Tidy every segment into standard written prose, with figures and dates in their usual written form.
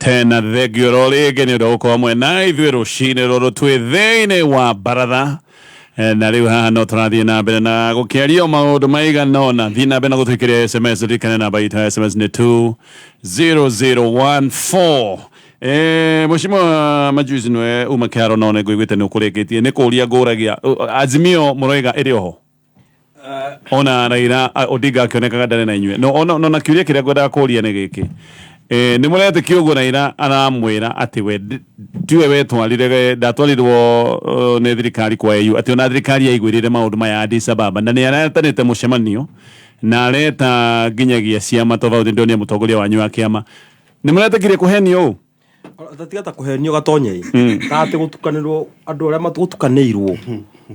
Tena thengio ro rĩngĩ nĩ ũndũ wa gũkorwo hamwe na ithuĩ rũcinĩ rũrũ twĩ thĩinĩ wa baratha. Na rĩu haha no tũrathiĩ na mbere na gũkĩaria maũndũ maigana ũna. Thiĩ na mbere na gũtwĩkĩria SMS, ririkane namba itũ ya SMS nĩ 20014. Mheshimiwa Majuzi nĩwe uma kĩharo no nĩ ngũiguĩte nĩ ũkũrĩkĩtie nĩ kũria ngũragia Azimio mũroiga ĩrĩ oho ona Raila Odinga akĩonekaga ndarĩ na inyuĩ no ona no na kĩũria kĩrĩa ngwendaga kũria nĩ gĩkĩ nĩ mũretĩkia ũguo Raila aramwĩra atĩ we tiwe wetwarire ndatwarirwo nĩ thirikari kwa AU atĩ ona thirikari yaiguĩrĩire maũndũ maya Addis Ababa na nĩ aretanĩte mũcemanio na areta nginyagia ciama tofauti ndonire mũtongoria wanyu wa kĩama nĩ mũretĩkirie kũhenio ũũ? Tiga ta kũhenio gatonye ta atĩ gũtukanĩrwo andũ arĩa gũtukanĩirwo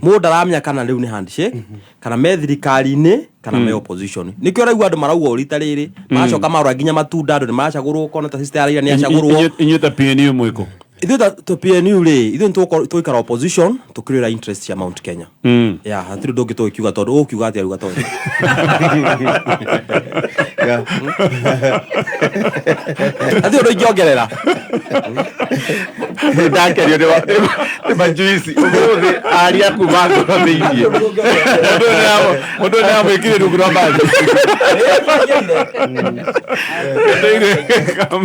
mũndũ ndaramenya kana rĩu nĩ handshake kana me thirikari-inĩ kana me opposition nĩkĩo ũraigua andũ marauga o rita rĩrĩ maracoka marora nginya matunda andũ nĩ maracagũrwo ũkona ta sister ya Raila nĩ acagũrwo. Inyuĩ ta PNU mwĩkũ? Ithuĩ ta PNU rĩ, ithuĩ nĩ tũgũikara opposition tũkĩrũĩra interest cia Mount Kenya. Ya hatirĩ ũndũ ũngĩ tũgĩkiuga tondũ ũgũkiuga atĩa rĩu gatonye? Hatirĩ ũndũ ingĩongerera. Ndakerio nĩ majuici ũmũthĩ aria kuma ngoro thĩiniĩ. Mũndũ nĩ amwĩkire rungu rwa mbathi.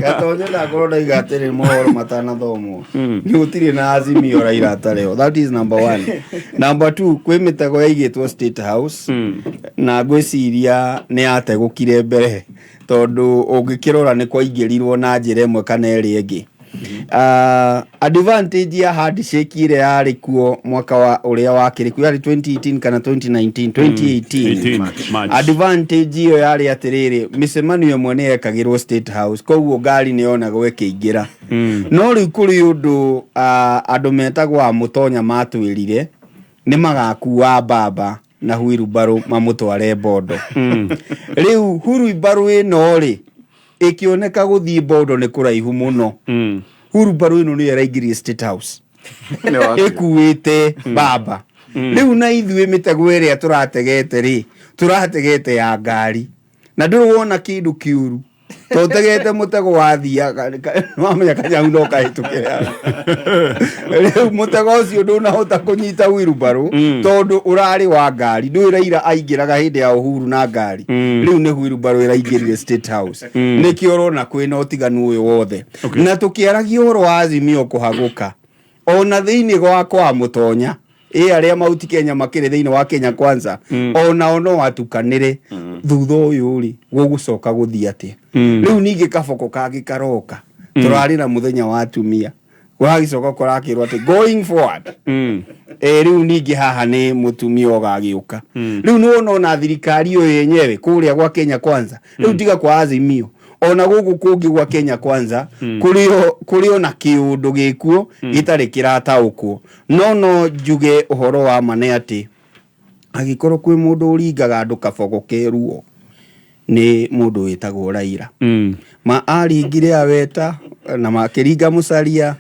Gatonye ndakorwo ndaiga atĩrĩ mohoro matanathomwo nĩ gũtirĩ na Azimio Raila atarĩ ho, that is number one. Number two, kwĩ mĩtego yaigĩtwo State House na ngwĩciria nĩ yategũkire mbere tondũ ũngĩkĩrora nĩ kwaingĩrirwo na njĩra ĩmwe kana ĩrĩa ĩngĩ. Advantage ya handshake ĩrĩa yarĩ kuo mwaka wa ũrĩa wakĩrĩ kuo yarĩ 2018 kana 2019? 2018. 18 March. Advantage ĩyo yarĩ atĩrĩrĩ, mĩcemanio ĩmwe nĩ yekagĩrwo State House, koguo ngari nĩ yonagwo ĩkĩingĩra. No rĩu kũrĩ ũndũ andũ metagwo a Mũtonya matwĩrire nĩ magakua mbamba na huirubarũ mamũtware Bondo. Rĩu huirubarũ ĩno rĩ ĩkĩoneka gũthiĩ Bondo nĩ kũraihu mũno. Huirubarũ ĩno nĩyo ĩraingĩrire State House ĩkuĩte baba. Rĩu na ithuĩ mĩtego ĩrĩa tũrategete rĩ, tũrategete ya ngari na ndũrĩ wona kĩndũ kĩũru tũtegete mũtego wathiaga wamenya kanyau no kahĩtũkĩre. Rĩu mũtego ũcio ndũnahota kũnyita wheelbarrow tondũ ũrarĩ wa ngari. Ndũĩ Raila aingĩraga hĩndĩ ya Uhuru na ngari. Rĩu nĩ wheelbarrow ĩraingĩrire State House, nĩkĩo ũrona kwĩna ũtiganu ũyũ wothe. Na tũkĩaragia ũhoro wa Azimio kũhagũka, ona thĩinĩ gwa kwa Mũtonya ĩ arĩa Mauti Kenya makĩrĩ thĩinĩ wa Kenya Kwanza, onao no atukanĩre. Thutha ũyũ rĩ gũgũcoka gũthiĩ atĩa? Rĩu ningĩ kaboko kangĩ karoka, tũrarĩ na mũthenya wa atumia, kũragĩcoka kũrakĩrwo atĩ going forward rĩu ningĩ haha nĩ mũtumia ũgagĩũka. Rĩu nĩ wona ona thirikari ĩyo yenyewe kũrĩa gwa Kenya Kwanza, rĩu tiga kwa Azimio, ona gũkũ kũngĩ gwa Kenya Kwanza kũrĩ ona kĩũndũ gĩkuo gĩtarĩ kĩrataũkwo. No njuge ũhoro wa ma nĩ atĩ angĩkorwo kwĩ mũndũ ũringaga andũ kabogo ke ruo nĩ mũndũ wĩtagwo Raila. Ma aringire Aweta na makĩringa Musalia,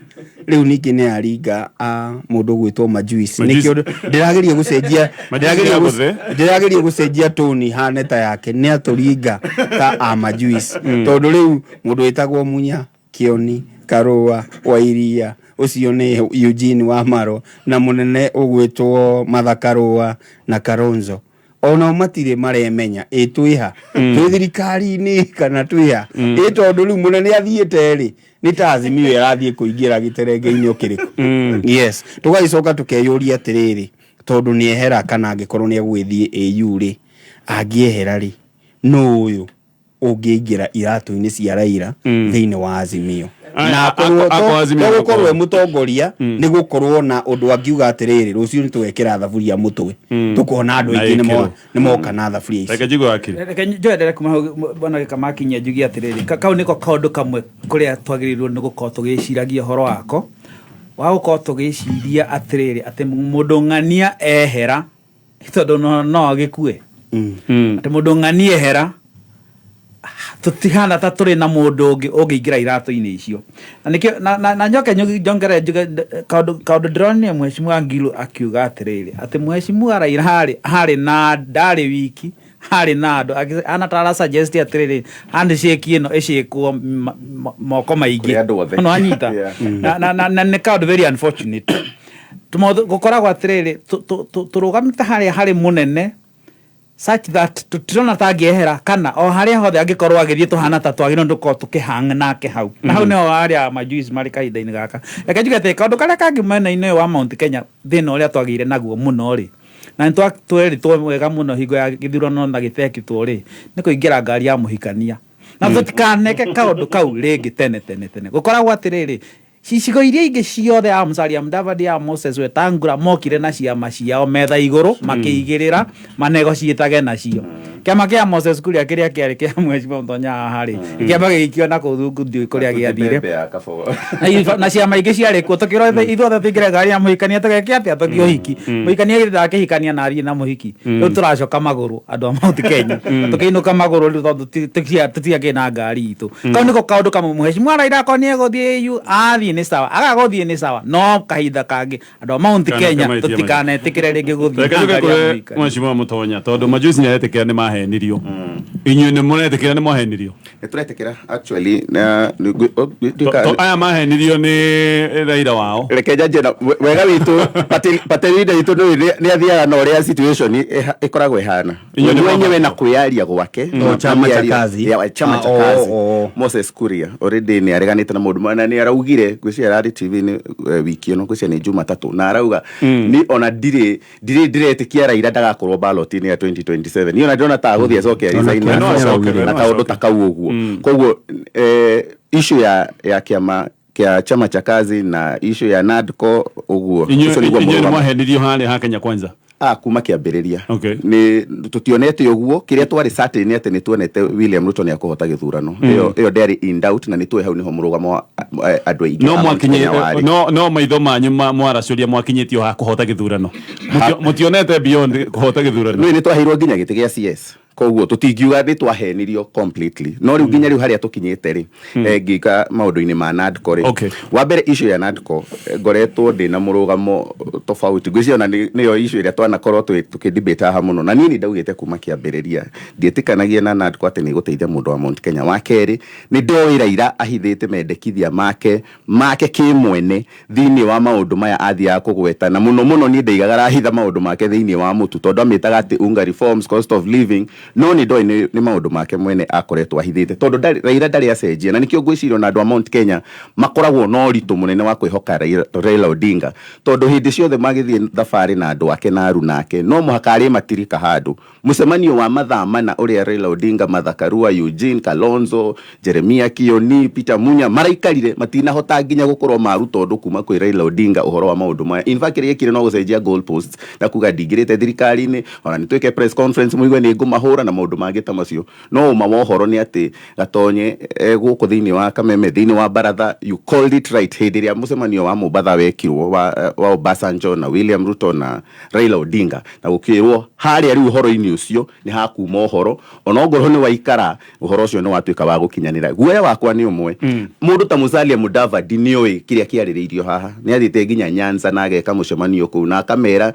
rĩu ningĩ nĩ aringa a mũndũ ũgwĩtwo Majuice. Majuice. Nĩkĩo ndĩrageria gũcenjia Majuice ndĩrageria nĩ agũthe. ndĩrageria gũcenjia tone hane ta yake, nĩ atũringa ta a Majuice, tondũ rĩu mũndũ wĩtagwo Munya Kĩoni Karũa wa Iria, ũcio nĩ Eugene Wamalwa, na mũnene ũgwĩtwo Martha Karũa na Kalonzo, onao matirĩ maremenya ĩ twĩha, twĩ thirikari-inĩ kana twĩha ĩ, tondũ rĩu mũnene athiĩte rĩ nĩ ta Azimio ĩrathiĩ kũingĩra gĩterenge-inĩ ũkĩrĩkũ. Yes, tũgagĩcoka tũkeyũria atĩrĩrĩ, tondũ nĩ ehera kana angĩkorwo nĩ egũgĩthiĩ AU rĩ, angĩehera rĩ, nũ ũyũ ũngĩingĩra iratũ-inĩ cia Raila thĩinĩ wa Azimio? Aya, Na akorwo akwa Azimio to gũkorwo gũkorwo. e mũtongoria nĩ gũkorwo na ũndũ angiuga atĩrĩrĩ, rũciũ nĩ tũgekĩra thaburia mũtwe, tũkona andũ Na aingĩ ĩkĩrwo. nĩ moka na thaburia ici. Reke njigue wakiri. Reke njoerere kuma hau bwana Gĩkamakinyia njugie atĩrĩrĩ, kau nĩko kaũndũ kamwe kũrĩa twagĩrĩirwo nĩ gũkorwo tũgĩciragia ũhoro wako wa gũkorwo tũgĩciria atĩrĩrĩ, atĩ mũndũ ng'ania ehera, tondũ no agĩkue, atĩ mũndũ ng'ania ehera tũtihana ta tũrĩ na mũndũ ũngĩ ũngĩingĩra iratũ-inĩ icio. Na nĩkĩo na njoke njongerere njuge kaũndũ ndĩronire Mheshimiwa Ngilu akiuga atĩrĩrĩ, atĩ Mheshimiwa Raila harĩ na ndarĩ wiki. Harĩ na andũ ana tara suggest atĩrĩrĩ, handshake ĩno ĩcĩkwo moko maingĩ. Kũrĩ andũ othe. No anyita. Na nĩ kaũndũ very unfortunate. Gũkoragwo atĩrĩrĩ, tũrũgamĩte harĩa harĩ mũnene such that tũtirona ta angĩehera kana o harĩa hothe angĩkorwo agĩthiĩ, tũhana ta twagĩrĩirwo nĩ tũkorwo tũkĩhang nake hau na hau. Nĩho arĩa majuice marĩ kahinda-inĩ gaka. Reke njuge atĩ kaũndũ karĩa kangĩ mwena-inĩ ũyũ wa Mount Kenya, thĩna ũrĩa twagĩire naguo mũno rĩ, na nĩ tweritwo wega mũno hingo ya gĩthurano na gĩtekĩtwo rĩ, nĩ kũingĩra ngari ya mũhikania, na tũtikaneke kaũndũ kau rĩngĩ tene tene tene. Gũkoragwo atĩrĩrĩ, icigo iria ingĩ ciothe, ya Musalia Mudavadi, ya Moses Wetangula, mokire na ciama ciao metha igũrũ, makĩigĩrĩra manegociĩtage nacio. Kĩama kĩa Moses Kuria kĩrĩa kĩarĩ kĩa Mheshimiwa Mũtonya haha rĩ, kĩama gĩgĩikio na kũu thungu, ndiũĩ kũrĩa gĩathire. Mbembe ya Kabogo. Na ciama ingĩ ciarĩ kuo, tũkĩrwo ithuothe tũingĩre ngari ya mũhikania, tũgeke atĩa? Tũthiĩ ũhiki. Mũhikania agĩthiĩ akĩhikania na athiĩ na mũhiki. Rĩu tũracoka magũrũ, andũ a Mount Kenya, tũkĩinũka magũrũ rĩu tondũ tũtiakĩ na ngari itũ. Kau nĩko kaũndũ kamwe. Mheshimiwa Raila akorwo nĩ egũthiĩ AU, athiĩ nĩ sawa, aga gũthiĩ nĩ sawa, no kahinda kangĩ andũ a Mount Kana Kenya kama itia. tũtikanetĩkĩre rĩngĩ gũthiĩ Reke na njuge ngari ya kũrĩ mũhikania. Mheshimiwa Mũtonya, tondũ majuici nĩ aretĩkĩra nĩ mahenirio, inyuĩ nĩ mũretĩkĩra nĩ mwahenirio? Nĩ tũretĩkĩra actually na Aya mahenirio nĩ Raila wao. Reke njanjie na wega witũ, party leader witũ nĩ athiaga na ũrĩa situation ĩkoragwo ĩhana. Inyuĩ nĩ mwenyewe na kwĩyaria gwake. O chama cha kazi. Ya, chama cha Ah, kazi. oh. Moses Kuria already nĩ areganĩte na maũndũ na nĩ araugire, ngwĩciria ararĩ TV-inĩ wiki ĩno, ngwĩciria nĩ Jumatatũ, na arauga ni ona ndirĩ ndiretĩkia Raila ndagakorwo ballot-inĩ ya 2027. Niĩ ona ndĩrona ta agũthiĩ acoke resign. No acoke, na no kaũndũ acoke. ta kau ũguo. Koguo issue ya kĩama kĩa Chama cha Kazi na issue ya NADCO ũguo, Inyuĩ ũcio nĩguo inyuĩ nĩ mũrũgamo. mwahenirio harĩa ha Kenya Kwanza? Ah, kuma kĩambĩrĩria nĩ tũtionete ũguo. Kĩrĩa twarĩ certain nĩ atĩ nĩ tuonete William Ruto nĩ akũhota gĩthurano. Ĩyo ndĩarĩ in doubt, na nĩ tuĩ hau nĩho mũrũgamo wa andũ aingĩ No a Mount mwakinye Kenya warĩ. No maitho manyu mwaracũria mwakinyĩtio ha kũhota gĩthurano. Mũtionete beyond kũhota gĩthurano? Nĩ twaheirwo nginya gĩtĩ gĩa CS, koguo tũtingiuga nĩ twahenirio completely, no rĩu nginya rĩu harĩa tũkinyĩte rĩ, ngĩka maũndũ-inĩ ma NADCO rĩ, wa mbere issue ya NADCO, ngoretwo ndĩ na mũrũgamo tofauti. Ngwĩciria ona nĩyo issue ĩrĩa twanakorwo tũkĩdebate haha mũno, na niĩ nĩ ndaugĩte kuma kĩambĩrĩria ndiĩtĩkanagia na NADCO atĩ nĩ ĩgũteithia mũndũ wa Mount Kenya. Wa kerĩ, nĩ ndoĩ Raila ahithĩte mendekithia make kĩmwene thĩinĩ wa maũndũ maya athiaga kũgweta, na mũno mũno niĩ ndaigaga arahitha maũndũ make thĩinĩ wa mũtu, tondũ amĩtaga atĩ unga reforms, cost of living, no nĩ ndoĩ nĩ maũndũ make mwene akoretwo ahithĩte, tondũ Raila ndarĩ acenjia. Na nĩkĩo ngwĩciria ona andũ a Mount Kenya makoragwo na ũritũ mũnene wa kwĩhoka Raila Odinga, tondũ hĩndĩ ciothe magĩthiĩ thabarĩ na andũ ake na aruna ake, no mũhaka arĩ matirika handũ mũcemanio wa mathaa 4 ũrĩa Raila Odinga, Martha Karua, Eugene Kalonzo, Jeremia Kioni, Peter Munya maraikarire, matinahota nginya gũkorwo maruta ũndũ kuma kwĩ Raila Odinga ũhoro wa maũndũ maya. In fact, kĩrĩa ekire no gũcenjia goalposts na kuga ndingĩrĩte thirikari-inĩ, ona nĩ twĩke press conference mũigue nĩ ngũmahũra na maũndũ mangĩ ta macio. No ũma wa ũhoro nĩ atĩ Gatonye, gũkũ thĩinĩ wa Kameme, thĩinĩ wa baratha, you called it right hĩndĩ ĩrĩa mũcemanio wa Mombatha wekirwo wa Obasanjo na William Ruto na Raila Odinga, na gũkĩrwo harĩa rĩu ũhoro-inĩ ũcio nĩ hakuma ũhoro, ona ongorwo nĩ waikara, ũhoro ũcio nĩ watuĩka wa gũkinyanĩra. Guoya wakwa nĩ ũmwe, mũndũ ta Musalia Mudavadi nĩ oĩ kĩrĩa kĩarĩrĩirio haha, nĩ athiĩte nginya Nyanza na ageka mũcemanio kũu na akamera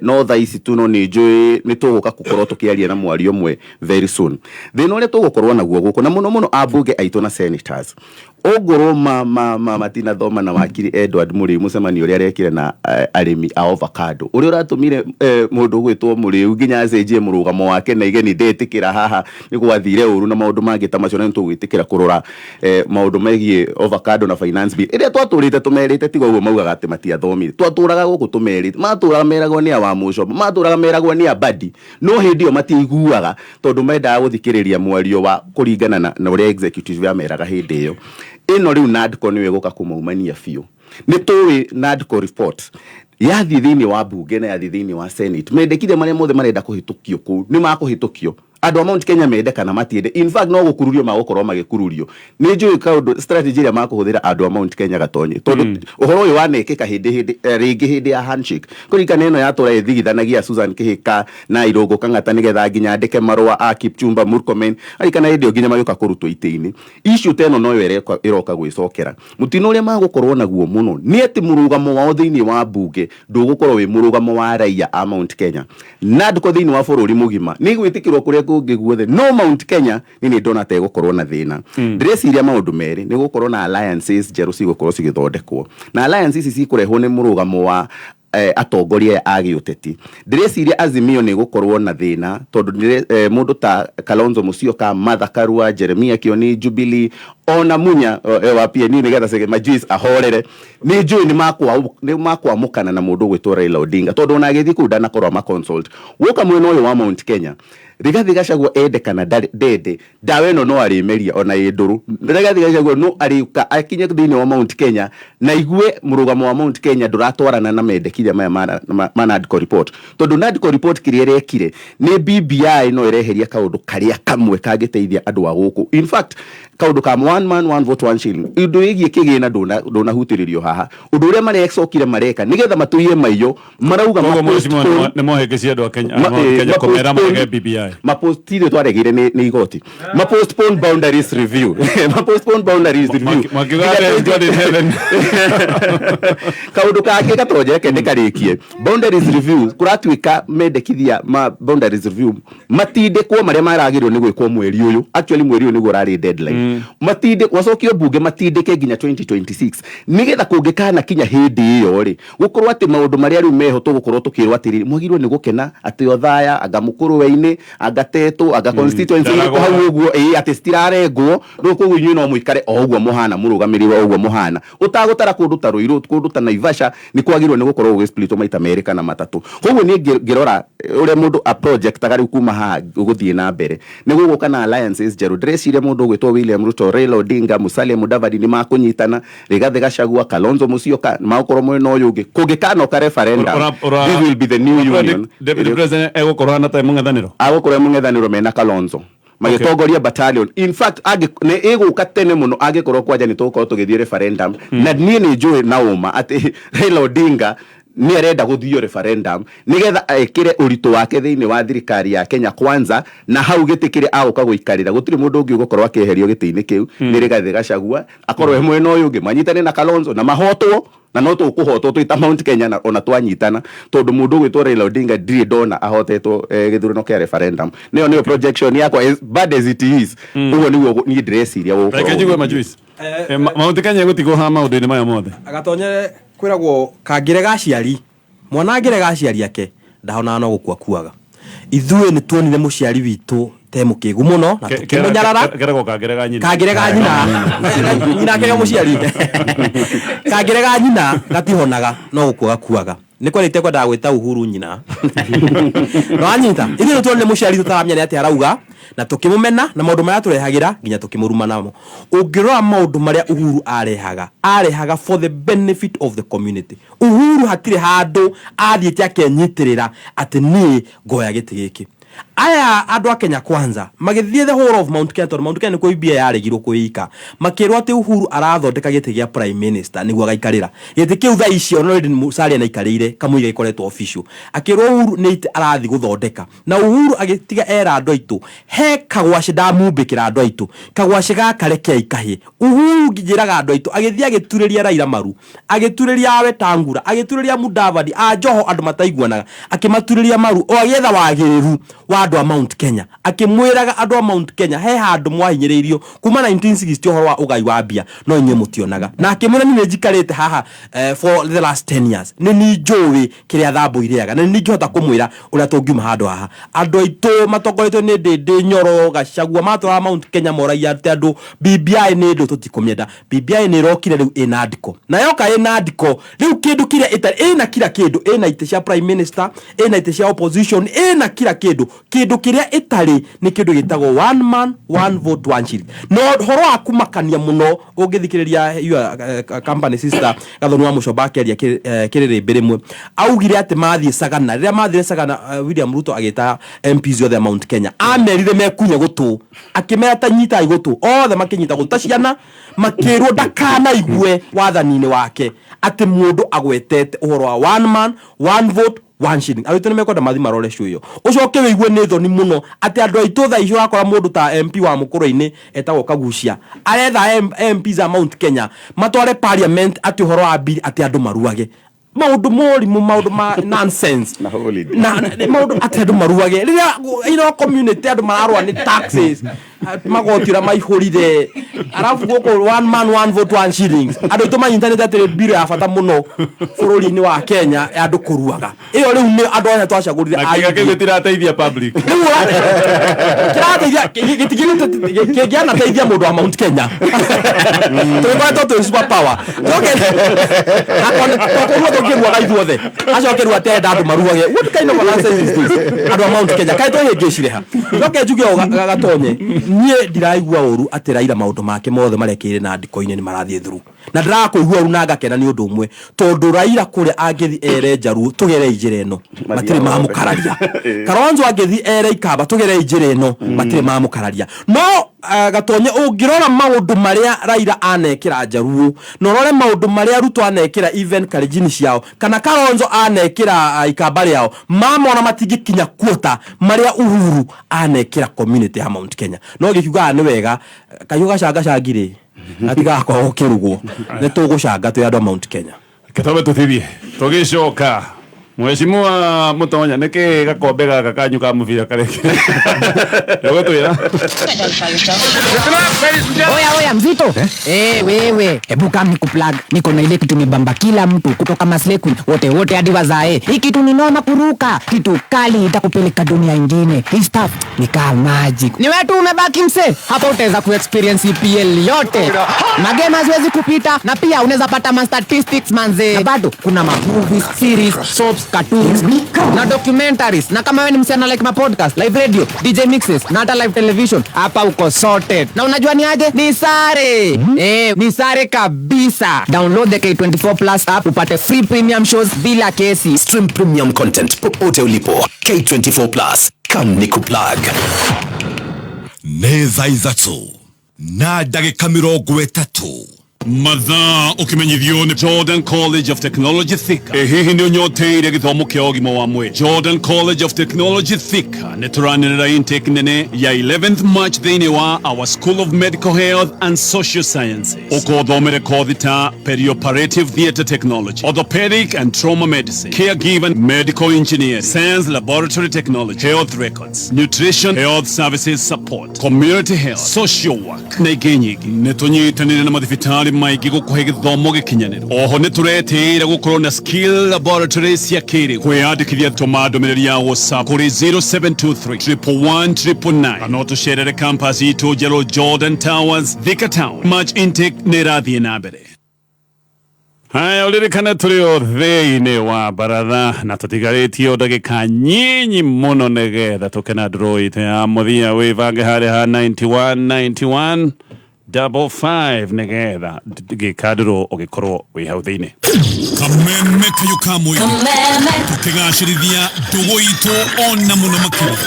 no thaa ici tu, no nĩ njũĩ nĩ tũgũka gũkorwo tũkĩaria na mwario ũmwe very soon. Thĩna ũrĩa tũgũkorwo naguo gũkũ, na mũno mũno ambunge aitũ na senators, ongorwo ma matinathoma na wakiri Edward Mũrĩu, mũcemanio ũrĩa arekire na arĩmi a avocado, ũrĩa ũratũmire mũndũ ũgwĩtwo Mũrĩu nginya acenjie mũrũgamo wake na ige nĩ ndetĩkĩra haha nĩ gwathire ũru na maũndũ mangĩ ta macio. Na nĩ tũgwĩtĩkĩra kũrora maũndũ megiĩ avocado na finance bill ĩrĩa twatũrĩte tũmerĩte, tiga ũguo maugaga atĩ matiathomire. Twatũraga gũkũ tũmerĩte, matũraga meragwo nĩ a Wamucomba, matũraga meragwo nĩ a Mbadi, no hĩndĩ ĩyo matiiguaga tondũ mendaga gũthikĩrĩria mwario wa kũringana na ũrĩa executive yameraga hĩndĩ ĩyo. Ĩno rĩu NADCO nĩyo ĩgũka kũmaumania biũ. Nĩ tũĩ NADCO report yathiĩ thĩinĩ wa bunge na yathiĩ thĩinĩ wa senate, mendekithia marĩa mothe marenda kũhĩtũkio kũu nĩ makũhĩtũkio. Andũ a Mount Kenya mende kana matiende, in fact no gũkururio magũkorwo magĩkururio. Nĩ njũĩ kaũndũ strategy ĩrĩa makũhũthĩra andũ a Mount Kenya, Gatonye, tondũ ũhoro ũyũ wanekĩka hĩndĩ hĩndĩ rĩngĩ hĩndĩ ya handshake. Kũririkana ĩno yatũra ĩthigithanagia Susan Kĩhĩka na Irũngũ Kang'ata nĩgetha nginya andĩke marũa a Kipchumba Murkomen. Arikana hĩndĩ ĩyo nginya magĩũka kũrutwo itĩ-inĩ. Issue ta ĩno noyo ĩroka gwĩcokera. Mũtino ũrĩa magũkorwo naguo mũno nĩ atĩ mũrũgamo wao thĩinĩ wa mbunge ndũgũkorwo wĩ mũrũgamo wa raia a Mount Kenya. NADCO thĩinĩ wa bũrũri mũgima nĩ gwĩtĩkĩrwo kũrĩa kũngĩ guothe, no Mount Kenya nĩ nĩ ndona ta ĩgũkorwo na thĩna. Ndĩreciria maũndũ merĩ: nĩ gũkorwo na alliances njerũ cigũkorwo cigĩthondekwo, na alliance ici cikũrehwo nĩ mũrũgamo wa atongoria aya a gĩũteti. Ndĩreciria Azimio nĩ gũkorwo na thĩna tondũ mũndũ ta Kalonzo Musyoka, Martha Karua, Jeremia Kioni, Jubilee, ona Munya wa PNU, nĩgetha Chege Majuice ahorere, nĩ njũĩ nĩ makwamũkana na mũndũ ũgwĩtwo Raila Odinga, tondũ ona agĩthiĩ kũu ndanakorwo ama consult. Woka mwena ũyũ wa Mount Kenya, Rigathi Gachagua ende kana ndende, ndawa ĩno no arĩmeria ona ĩ ndũrũ. Rigathi Gachagua no arĩũka akinye thĩinĩ wa Mount Kenya na igue mũrũgamo wa Mount Kenya ndũratwarana na mendekithia maya ma NADCO report, tondũ NADCO report kĩrĩa ĩrekire nĩ BBI no ĩreheria kaũndũ karĩa kamwe kangĩteithia andũ a gũkũ. In fact, kaũndũ ka one man one vote one shilling, ũndũ wĩgiĩ kĩgĩna ndũnahutĩrĩrio haha. Ũndũ ũrĩa marecokire mareka nĩgetha matũiye maiyo marauga Koguo mheshimiwa, nĩ mohĩngĩcie andũ a Kenya, Mount Kenya kũmera marege BBI? Mapostire twaregire nĩ igoti ma postpone boundaries review, ma postpone boundaries review. Makiuga there is God in heaven. Kaundu kangĩ, Gatonje, reke ndĩkarĩkie. Boundaries review, kũratuĩka mendekithia ma boundaries review matindĩkwo marĩa maragĩrĩirwo nĩ gwĩkwo mweri ũyũ. Actually, mweri ũyũ nĩguo ũrarĩ deadline. Matindĩ macokio mbunge matindĩke nginya 2026, nĩgetha kũngĩkana kinya hĩndĩ ĩyo rĩ, gũkorwo atĩ maũndũ marĩa rĩu meho tũgũkorwo tũkĩrwo atĩrĩrĩ, mwagĩrĩirwo nĩ gũkena atĩ Othaya anga Mũkũrwe-inĩ anga Tetũ anga constituency irĩkũ hau ũguo, ĩĩ, atĩ citirarengwo rĩu. Koguo inyuĩ no mũikare o ũguo mũhana, mũrũgamĩrĩrwo o ũguo mũhana, ũtagũtara kũndũ ta Ruiru, kũndũ ta Naivasha nĩ kwagĩrĩirwo nĩ gũkorwo gũgĩsplitwo maita merĩ kana matatũ. Koguo niĩ ngĩrora ũrĩa mũndũ a projectaga rĩu kuma haha gũthiĩ na mbere, nĩ gũgũka na alliances njerũ. Ndĩreciria mũndũ ũgwĩtwo William Ruto, Raila Odinga, Musalia Mudavadi nĩ makũnyitana, Rigathi Gachagua, Kalonzo Musyoka nĩ magũkorwo mwena ũyũ ũngĩ. Kũngĩkanoka referendum, this will be the new union. Deputy President egũkorwo hana ta mũng'ethanĩro. Agũkorwo mũng'ethanĩro mena Kalonzo magĩtongoria battalion. In fact, nĩ ĩgũka tene mũno angĩkorwo kwanja nĩ tũgũkorwo tũgĩthiĩ referendum, na niĩ nĩ njũĩ na ũma atĩ Raila Odinga nĩ arenda gũthio referendum nĩgetha ekĩre ũritũ wake thĩinĩ wa thirikari ya Kenya Kwanza, na hau gĩtĩ kĩrĩa agũka gũikarĩra gũtirĩ mũndũ ũngĩ ũgũkorwo akĩeherio gĩtĩ-inĩ kĩu. Nĩ Rigathĩ Gachagua akorwo e mwena ũyũ ũngĩ, manyitane na Kalonzo na mahotwo, na no tũkũhotwo twĩ ta Mount Kenya na ona twanyitana, tondũ mũndũ ũgwĩtwo Raila Odinga ndirĩ ndona ahotetwo gĩthurano kĩa referendum. Nĩyo projection yakwa, as bad as it is, ũguo nĩguo niĩ ndĩreciria gũgũkorwo Reke njigue gũgĩthiĩ. Majuice. Mount Kenya ĩgũtigwo haha maũndũ-inĩ maya mothe? Agatonye kwĩragwo kangĩrega aciari, mwana angĩrega aciari ake ndahonaga no gũkua kuaga. Ithuĩ nĩ tuonire mũciari witũ te mũkĩgu mũno na tũkĩmũnyarara. Keragwo kangĩrega nyina. Kangĩrega nyina, nyina akĩrega mũciari, kangĩrega nyina gatihonaga no gũkua gakuaga. Nĩ kwarĩte kwendaga gwĩta Uhuru nyina no anyita. Ithuĩ nĩ tuonire mũciari tũtaramenya nĩ atĩa arauga na tũkĩmũmena na maũndũ marĩa tũrehagĩra nginya tũkĩmũruma namo. Ũngĩrora maũndũ marĩa Uhuru arehaga, arehaga for the benefit of the community. Uhuru hatirĩ handũ athiĩte akenyitĩrĩra atĩ niĩ ngoya gĩtĩ gĩkĩ. Aya andũ a Kenya Kwanza magĩthiĩ the whole of Mount Kenya, tondũ Mount Kenya nĩkuo BBI yaregirwo kwĩika, makĩrwo atĩ Uhuru arathondeka gĩtĩ gĩa prime minister nĩguo agaikarĩra gĩtĩ kĩu. Thaa ici ona already Musalia nĩaikarĩire kamũira gĩkoretwo official. Akĩrwo Uhuru nĩ itĩ arathiĩ gũthondeka, na Uhuru agĩtiga era andũ aitũ he kagwacĩ ndamumbĩkĩra andũ aitũ kagwacĩ gaka rekei kahĩ. Uhuru njĩraga andũ aitũ agĩthiĩ agĩturĩria Raila maru, agĩturĩria Wetangula, agĩturĩria Mudavadi a Joho, andũ mataiguanaga, akĩmaturĩria maru o agĩetha wagĩrĩru wa andũ a Mount Kenya, akĩmwĩraga andũ a Mount Kenya he handũ mwahinyĩrĩirio kuma 1960 ũhoro wa ũgai wa mbia no inyuĩ mũtionaga, na akĩmwĩra niĩ nĩ njikarĩte haha for the last 10 years, nĩ ni njũĩ kĩrĩa thambo irĩaga na nĩ ningĩhota kũmwĩra ũrĩa tũngiuma handũ haha. Andũ aitũ matongoretio nĩ Ndĩndĩ Nyoro, Gachagua, matwaraga Mount Kenya moragia atĩ andũ BBI nĩ ndũ tũtikũmĩenda. BBI nĩ ĩrokire rĩu ĩna ndiko, na yoka ĩna ndiko rĩu kĩndũ kĩrĩa ĩtarĩ ĩna kila kĩndũ, ĩna itĩ cia prime minister, ĩna itĩ cia opposition, ĩna kila kĩndũ. Kĩndũ kĩrĩa ĩtarĩ nĩ kĩndũ gĩtagwo one man, one vote, one shilling. No horo wa kumakania mũno ũngĩthikĩrĩria your company sister Gathoni wa Mũcomba akĩaria kĩrĩrĩmbĩ rĩmwe, augire atĩ mathiĩ Sagana, rĩrĩa mathire Sagana, William Ruto agĩta MPs othe a Mount Kenya, amerire mekunye gũtũ, akĩmera ta nyitai gũtũ, othe makĩnyita gũtũ ta ciana, makĩrwo ndakanaigue wathani-inĩ wake atĩ mũndũ agwetete ũhoro wa one man, one vote, one shilling. Andũ aitũ nĩ mekwenda mathi marore show ĩyo, ũcoke wĩigue nĩ thoni mũno atĩ andũ aitũ thaa ici ũrakora mũndũ ta MP wa Mũkũrwe-inĩ etagwo Kagucia aretha MPs a Mount Kenya matware parliament atĩ ũhoro wa bill atĩ andũ maruage, maũndũ morimũ, maũndũ ma nonsense. Na holiday. Na maũndũ atĩ andũ maruage rĩrĩa community andũ mararũa nĩ taxes, magoti ũrĩa maihũrire, arabu gũkũ one man, one vote, one shillings. Andũ aitũ manyitanĩte atĩ bill ya bata mũno bũrũri-inĩ wa Kenya ya andũ kũruaga, ĩyo rĩu nĩ andũ aya twacagũrire Na a kĩga kĩu UDA. gĩtirateithia public. Rĩu kĩrateithia kĩngĩanateithia mũndũ wa Mount Kenya, tũgĩkoretwo twĩ super power, tũkũrua tũkĩruaga ithuothe, acoke rĩu atĩ arenda andũ maruage. What kind of a nonsense is this? Andũ a Mount Kenya kaĩ twĩhĩngĩcire ha? Coke njuge o gatonye, niĩ ndiraigua ũru atĩ Raila maũndũ make mothe marekĩire na ndiko-inĩ nĩ marathiĩ through, na ndĩrakũigua ũru na ngakena nĩ ũndũ ũmwe, tondũ Raila kũrĩa angĩthi ere Njaruo tũgerei njĩra ĩno, matirĩ mamũkararia. Kalonzo angĩthi ere Ikamba tũgerei njĩra ĩno, matirĩ mamũkararia. No gatonye, ũngĩrora maũndũ marĩa Raila anekĩra Njaruo na ũrore maũndũ marĩa Ruto anekĩra even Kalenjin ciao kana Kalonzo anekĩra Ikamba rĩao, mamona matingĩkinya kuota marĩa Uhuru anekĩra community ya Mount Kenya. No gĩkiugaga nĩ wega kayũ gacanga rĩ gatigakorwo gũkĩrugwo, nĩ tũgũcanga twĩ andũ a Mount Kenya. Kĩtobe tũthirie tũgĩcoka. Mheshimiwa Mũtonya, nĩkĩ gakombe gaka kanyu ka mũbira karĩkĩ ũgũtwĩra? Oya oya, mzito eh? Wewe, hebu kam nikuplug. Niko na ile kitu imebamba kila mtu kutoka maslay queen wote wote hadi wazae. Hii kitu ni noma kuruka, kitu kali itakupeleka dunia ingine. Hii stuff ni kaa magic. Ni wetu umebaki mse hapa, utaweza kuexperience EPL yote, magame haziwezi kupita, na pia unaweza pata ma statistics manze, na bado kuna ma movies, series, soaps, cartoons na documentaries. Na kama wewe ni msichana like ma podcast, live radio, DJ mixes na hata live television, hapa uko sorted. Na unajua ni aje? Ni sare, eh, ni sare kabisa. Download the K24 Plus app upate free premium shows bila kesi. Stream premium content popote ulipo. K24 Plus. Come nikuplug. Nĩ thaa 3:30. Mathaa ũkĩmenyithio nĩ Jordan College of Technology Thika. Ĩ hihi nĩ ũnyoteire gĩthomo kĩa ũgima wa mwĩrĩ? Jordan College of Technology Thika nĩ tũranĩrĩra intake nene ya 11th March thĩinĩ wa our School of Medical Health and Social Sciences. Ũkothomere kothi ta perioperative theatre technology, orthopedic and trauma medicine, caregiver, medical engineering, science laboratory technology, health records, nutrition, health services support, community health, social work na ingĩ nyingĩ. Nĩ tũnyitanĩire na mathibitarĩ maingĩ gũkũhe gĩthomo gĩkinyanĩru. Oho nĩ tũretĩĩra gũkorwo na skill laboratory cia kĩrĩu. Kwĩyandĩkithia, tũma ndũmĩrĩri ya WhatsApp kũrĩ 0723 111 999 kana ũtũcerere campus itũ njerũ, Jordan Towers, Thika Town. March intake nĩ ĩrathiĩ na mbere. Haya, ũririkane tũrĩ o thĩinĩ wa baratha na tũtigarĩtie o ndagĩka nyinyi mũno nĩgetha tũkena draw itũ ya mũthia. Wĩbange harĩa ha 91 91 55 nĩgetha gĩka draw ũgĩkorwo wĩ hau thĩinĩ. Kameme kayũ ka mũingĩ, tũkĩgacĩrithia ndũgũ itũ ona mũno makĩria,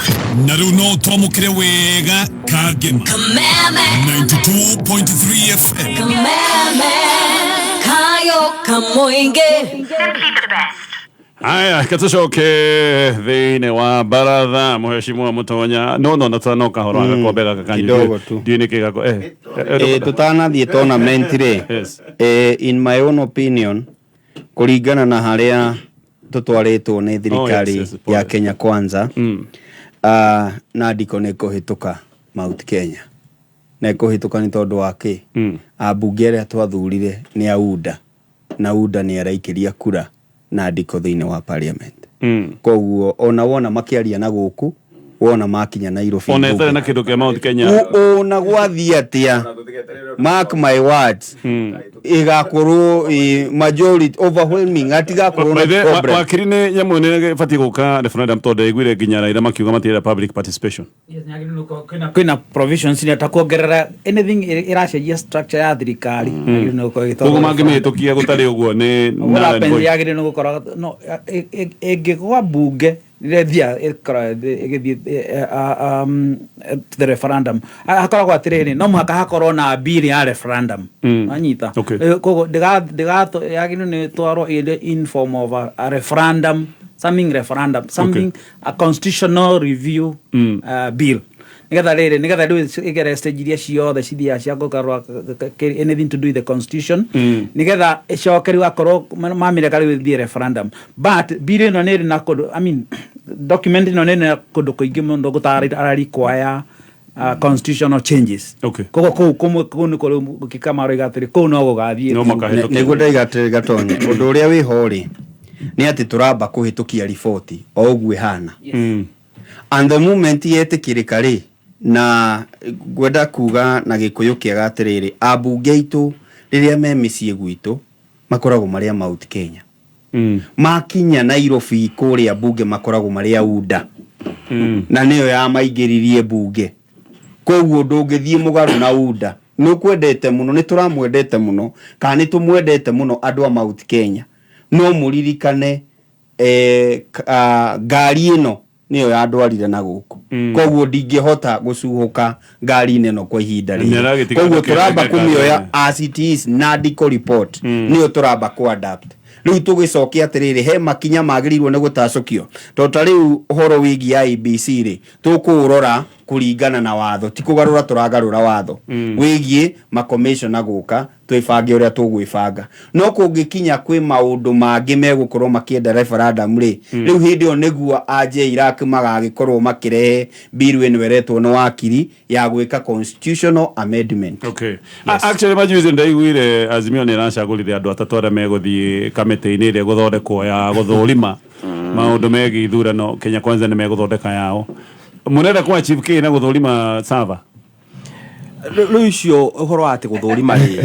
na rĩu no twamũkĩre wega kangema 92.3 FM. Kameme kayo kamoinge. Haya, katucoke thĩinĩ wa baratha. Mheshimiwa Mũtonya, no no no kahoro gakombe gaka kanyu. Kidogo tu. Ndiũĩ nĩkĩ gako Tutanathiĩ tournament rĩ, in my own opinion, kũringana na harĩa tũtwarĩtwo nĩ thirikari pole. ya Kenya Kwanza, NADCO nĩ kũhĩtũka Mount Kenya, na ĩkũhĩtũka nĩ tondũ wa kĩ? Ambunge arĩa twathurire nĩ a UDA, na UDA nĩ araikĩria kura NADCO thĩinĩ wa parliament. Koguo ona wona makĩaria na gũkũ Wona makinya Nairobi Ona mbunge. ĩtarĩ na kĩndũ kĩa Mount Kenya. Ona gwathiĩ atĩa, mark my words, ĩgakorwo majority overwhelming, hatigakorwo By na the way, problem. Wakiri, nĩ nyamũ nĩ ĩbatiĩ gũka referendum tondũ ndaiguire nginya Raila makiuga matirenda public participation. Kwĩna provisions nĩ ta kuongerera anything ĩracenjia structure ya thirikari yagĩrĩirwo nĩ gũkorwo ĩgĩtwarwo Koguo referendum. mangĩmĩhĩtũkia gũtarĩ ũguo nĩ What null and happens void. yagĩrĩirwo nĩ gũkorwo no ĩngĩgwa mbunge rĩrĩa ĩkorwo ĩgĩthiĩ to the referendum. Hakoragwo atĩrĩrĩ, no mũhaka hakorwo na bill ya referendum. Wanyita? Okay. Koguo yagĩrĩirwo nĩ ĩtwarwo ĩrĩ in form of a referendum, something referendum, something, a constitutional review bill, nigetha rĩrĩ, nigetha rĩu ĩgere stage iria ciothe cithiaga cia gũkarũra anything to do with the constitution, nigetha ĩcoke rĩu akorwo mamĩreka rĩu ĩthiĩ referendum. But bill ĩno nĩ ĩrĩ na kũndũ, I mean, document ĩno nĩ ĩrĩ na kũndũ kũingĩ mũno gũtara require constitutional changes. Koguo kũu kũmwe, kũu nĩkuo rĩu gĩkama roiga atĩrĩ kũu no gũgathiĩ. No makahĩtũkia. Nĩguo ndaiga atĩrĩ, Gatonye, ũndũ ũrĩa wĩho rĩ nĩ atĩ tũramba kũhĩtũkia riboti o ũguo ĩhana, and the moment yetĩkĩrĩka rĩ, na ngwenda kuga na Gĩkũyũ kĩega atĩrĩrĩ, ambunge aitũ rĩrĩa me mĩciĩ gwitũ makoragwo marĩ a Mount Kenya. Makinya Nairobi kũrĩa mbunge makoragwo marĩ a UDA, na nĩyo yamaingĩririe mbunge. Koguo ndũngĩthiĩ mũgarũ na UDA. Nĩ ũkwendete mũno, nĩ tũramwendete mũno, kana nĩ tũmwendete mũno andũ a Mount Kenya, no mũririkane ngari ĩno nĩyo yandwarire na gũkũ. Koguo ndingĩhota gũcuhũka ngari-inĩ ĩno kwa ihinda rĩrĩ. Nĩaragĩtiga Koguo gũkĩra tũramba ngari. kũmĩoya as it is. NADCO report nĩyo tũramba kũ-adapt. Rĩu tũgĩcoke atĩrĩrĩ, he makinya magĩrĩirwo nĩ gũtacũkio, tondũ ta rĩu ũhoro wĩgiĩ IEBC rĩ, tũkũũrora kũringana na watho, ti kũgarũra tũragarũra watho wĩgiĩ makomishona gũka twĩbange ũrĩa tũgwĩbanga. No kũngĩkinya kwĩ maũndũ mangĩ megũkorwo makĩenda referendum rĩ, rĩu hĩndĩ ĩyo nĩguo a JLAC magagĩkorwo makĩrehe bill ĩno ĩretwo nĩ wakiri ya gwĩka constitutional amendment. Okay. Actually, majuzi ndaiguire Azimio nĩ ĩracagũrire andũ atatũ arĩa megũthiĩ kamĩtĩ-inĩ ĩrĩa ĩgũthondekwo ya gũthũrima maũndũ megiĩ ithurano. Kenya Kwanza nĩ megũthondeka yao. Mũrenda kwa achieve kĩ na gũthũrima server? Rĩu icio ũhoro wa atĩ gũthũrima rĩ,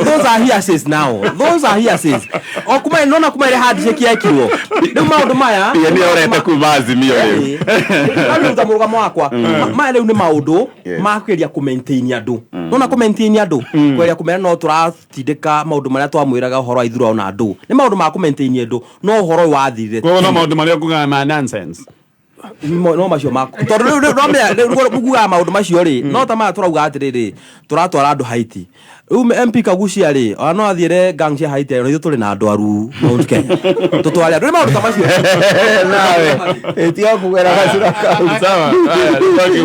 those are hearsays now, those are hearsays. O kuma nona kuma ile handshake yekirwo, rĩu maũndũ maya Ye nĩ orete kuma Azimio rĩu. Rĩu ta mũrũgamo wakwa, maya rĩu nĩ maũndũ ma kũgeria kũ-maintain andũ. Nona kũ-maintain andũ, kũgeria kũmera no tũratindĩka maũndũ marĩa twamwĩraga ũhoro wa ithurano na andũ, nĩ maũndũ ma kũ-maintain andũ, no ũhoro ũyũ wathirire. Koguo no maũndũ marĩa ngugaga ma nonsense. No macio mako, tondũ rĩu no menya rĩu ngugaga maũndũ macio rĩ, no ta maya tũrauga atĩrĩrĩ, tũratwara andũ Haiti. Rĩu MP Kagucia rĩ, ona no athiĩre gang cia Haiti, ona ithuĩ tũrĩ na andũ aru Mount Kenya, tũtware andũ, nĩ maũndũ ta macio. Nawe ĩtiga kũgera gacĩra kau. Sawa,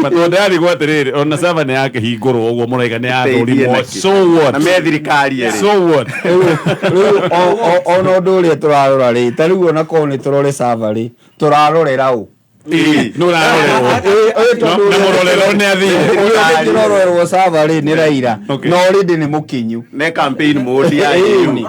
tondũ ndarigwo atĩrĩrĩ, ona server nĩ yakĩhingũrwo ũguo mũraiga nĩ yathũrimwo. Teithie. So what? Na me thirikari ĩrĩ. So what? Rĩu ona ũndũ ũrĩa tũrarora rĩ, ta rĩu ona korwo nĩ tũrore server rĩ, tũrarorera ũ? Nĩ ũrarorerwo. Tondũ Na mũrorerwo nĩ athire. Ũrĩa ũrorerwo server rĩ nĩ Raila, na already nĩ mũkinyu. Ne campaign mode ya Ĩni.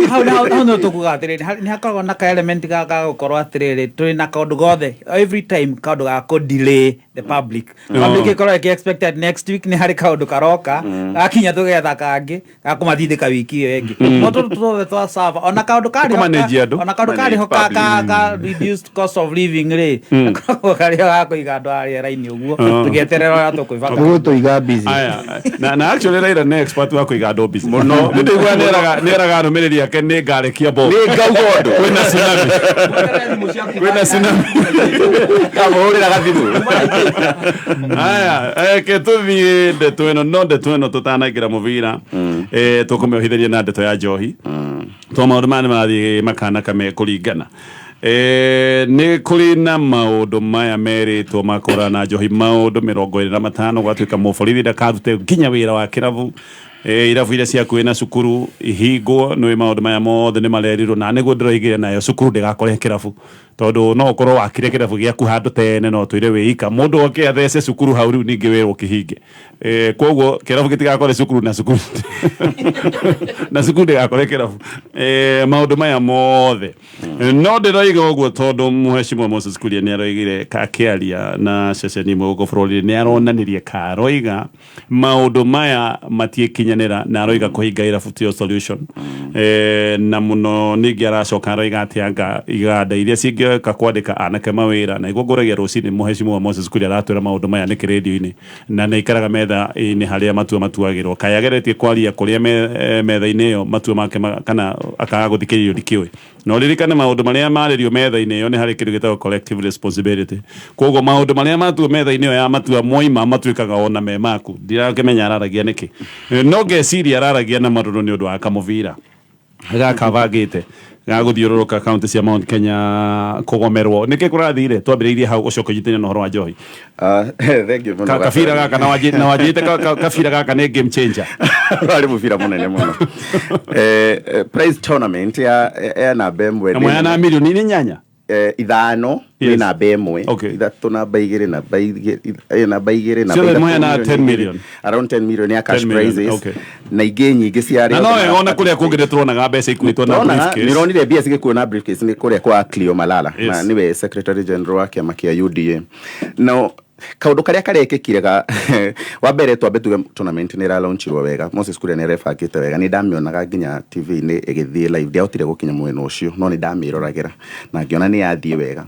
Hau no tũkuga atĩrĩrĩ, nĩ hakoragwo na ka element ga gũkorwo atĩrĩrĩ, tũrĩ na kaũndũ gothe every time, kaũndũ ga kũ delay the public. Public ĩkorwo ĩkĩ expected next week nĩ harĩ kaũndũ karoka, gakinya tũgetha kangĩ ga kũmatindĩka wiki ĩyo ĩngĩ. No tũtũ tuothe twa server, ona kaũndũ karĩ ho Kũmanage andũ. ona kaũndũ karĩ ho ka reduced cost of living rĩ, gakoragwo karĩ ho ga kũiga andũ a rĩera-inĩ ũguo, tũgĩeterera ũrĩa tũkwĩbanga. Gũgũtũiga busy. Aya, na actually Raila nĩ expert wa kũiga andũ busy mũno. Nĩ ndĩigua nĩeraga arũmĩrĩri ake nĩ ngarekia bomu. Nĩ ngauga ũndũ. Kwĩna tsunami. Kwĩna tsunami. Kamũhũrĩra gathimũ. Aya, reke tũthiĩ ndeto ĩno, no ndeto ĩno tũtanaingĩra mũbira, tũkũmĩohithĩria na ndeto ya njohi, to maũndũ maya nĩ marathiĩ makana kame kũringana. Nĩ kũrĩ na maũndũ maya merĩtwo makũrana na njohi, maũndũ 25, gwatuĩka mũborithi ndakarute nginya wĩra wa kĩrabu. Irabu iria ciakuĩ na cukuru ihingwo. Nĩ maũndũ maya mothe nĩ marerirwo na nĩguo ndĩroigire nayo cukuru ndĩgakore kĩrabu, tondũ no ũkorwo wakire kĩrabu gĩaku handũ tene no twĩre wĩika mũndũ oke athece cukuru hau, rĩu ningĩ wĩrwo kĩhinge. Koguo kĩrabu gĩtigakore cukuru na cukuru ndĩgakore kĩrabu. Maũndũ maya mothe no ndĩroiga ũguo tondũ Mheshimiwa Moses Kuria nĩ aroigire akĩaria na ceceni ĩmwe gũkũ bũrũri-inĩ, nĩ aronanirie karoiga maũndũ maya matiĩkinyanĩra na aroiga kũhinga irabu tiyo solution. Na mũno ningĩ aracoka aroiga atĩ anga iganda iria cingĩoka kwandĩka anake mawĩra, na iguo ngũragia rũcinĩ Mheshimiwa Moses Kuria aratwĩra maũndũ maya nĩkĩ rĩndio-inĩ na nĩ aikaraga metha-inĩ harĩa matua matuagĩrwo. Kaĩ ageretie kwaria kũrĩa metha-inĩ ĩyo matua make kana akaga gũthikĩrĩrio, ndikĩũĩ. Na ũririkane maũndũ marĩa marĩrio metha-inĩ ĩyo nĩ harĩ kĩndũ gĩtagwo collective responsibility, koguo maũndũ marĩa matuo metha-inĩ ĩyo ya matua moima matuĩkaga ona me maku. Ndirakĩmenya araragia nĩkĩ. No ngeciria araragia na marũrũ nĩ ũndũ wa kamũbira gaka bangĩte ga gũthiũrũrũka kaunti cia Mount Kenya kũgomerwo. Nĩkĩ kũrathire? Twambĩrĩirie hau, ũcoke ũnyitane na ũhoro wa njohi. Thank you mũno. Kabira gaka na wanjĩte kabira gaka nĩ game changer. Warĩ mũbira mũnene mũno. Prize tournament ya namba ĩmwe na mwena milioni nĩ 8. 5 nĩ namba ĩmwe, 3 namba 2, namba 2, namba 2, namba Ciothe 3. mũheanaga Milioni 10 2. million. Around 10 million ya cash 10 million, prizes. Na ingĩ nyingĩ ciarĩ Na no wega ona kũrĩa kũngĩ nĩ tũronaga mbeca ikuĩtwo na briefcase. Nĩronire mbia cigĩkuo na briefcase nĩ kũrĩa kwa Cleo Malala. Na nĩwe secretary general wa kĩama kĩa UDA. No kaũndũ karĩa karekĩkire ga wa mbere, twambe tuge tournament nĩ ĩralaunchirwo wega. Moses Kuria nĩ arebangĩte wega, nĩ ndamĩonaga nginya TV-inĩ ĩgĩthiĩ live. Ndiahotire gũkinya mwena ũcio, no nĩ ndamĩroragĩra na ngĩona nĩ yathiĩ wega.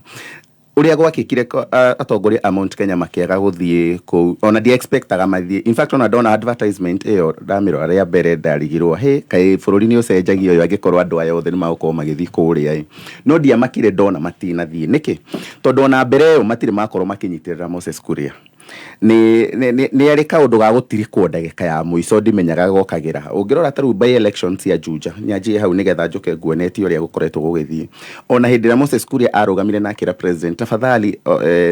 Ũrĩa gwakĩkire, atongoria a Mount Kenya makĩaga gũthiĩ kũu, ona ndi expectaga mathiĩ. In fact, ona ndona advertisement ĩyo ndamĩrora rĩa mbere, ndarigirwo, he kaĩ bũrũri nĩ ũcenjagia ũyũ, angĩkorwo andũ aya othe nĩ magũkorwo magĩthiĩ kũrĩa ĩ. No ndiamakire ndona matinathiĩ. Nĩkĩ? Tondũ ona mbere ĩyo matirĩ makorwo makĩnyitĩrĩra Moses Kuria. Nĩ arĩ kaũndũ ga gũtirikwo ndagĩka ya mũico, ndimenyaga gokagĩra. Ũngĩrora ta rĩu by elections cia Juja, nyanjie hau nĩgetha njũke nguonetie ũrĩa gũkoretwo gũgĩthiĩ. Ona hĩndĩ ĩrĩa Moses Kuria arũgamire na akĩra president, tafadhali,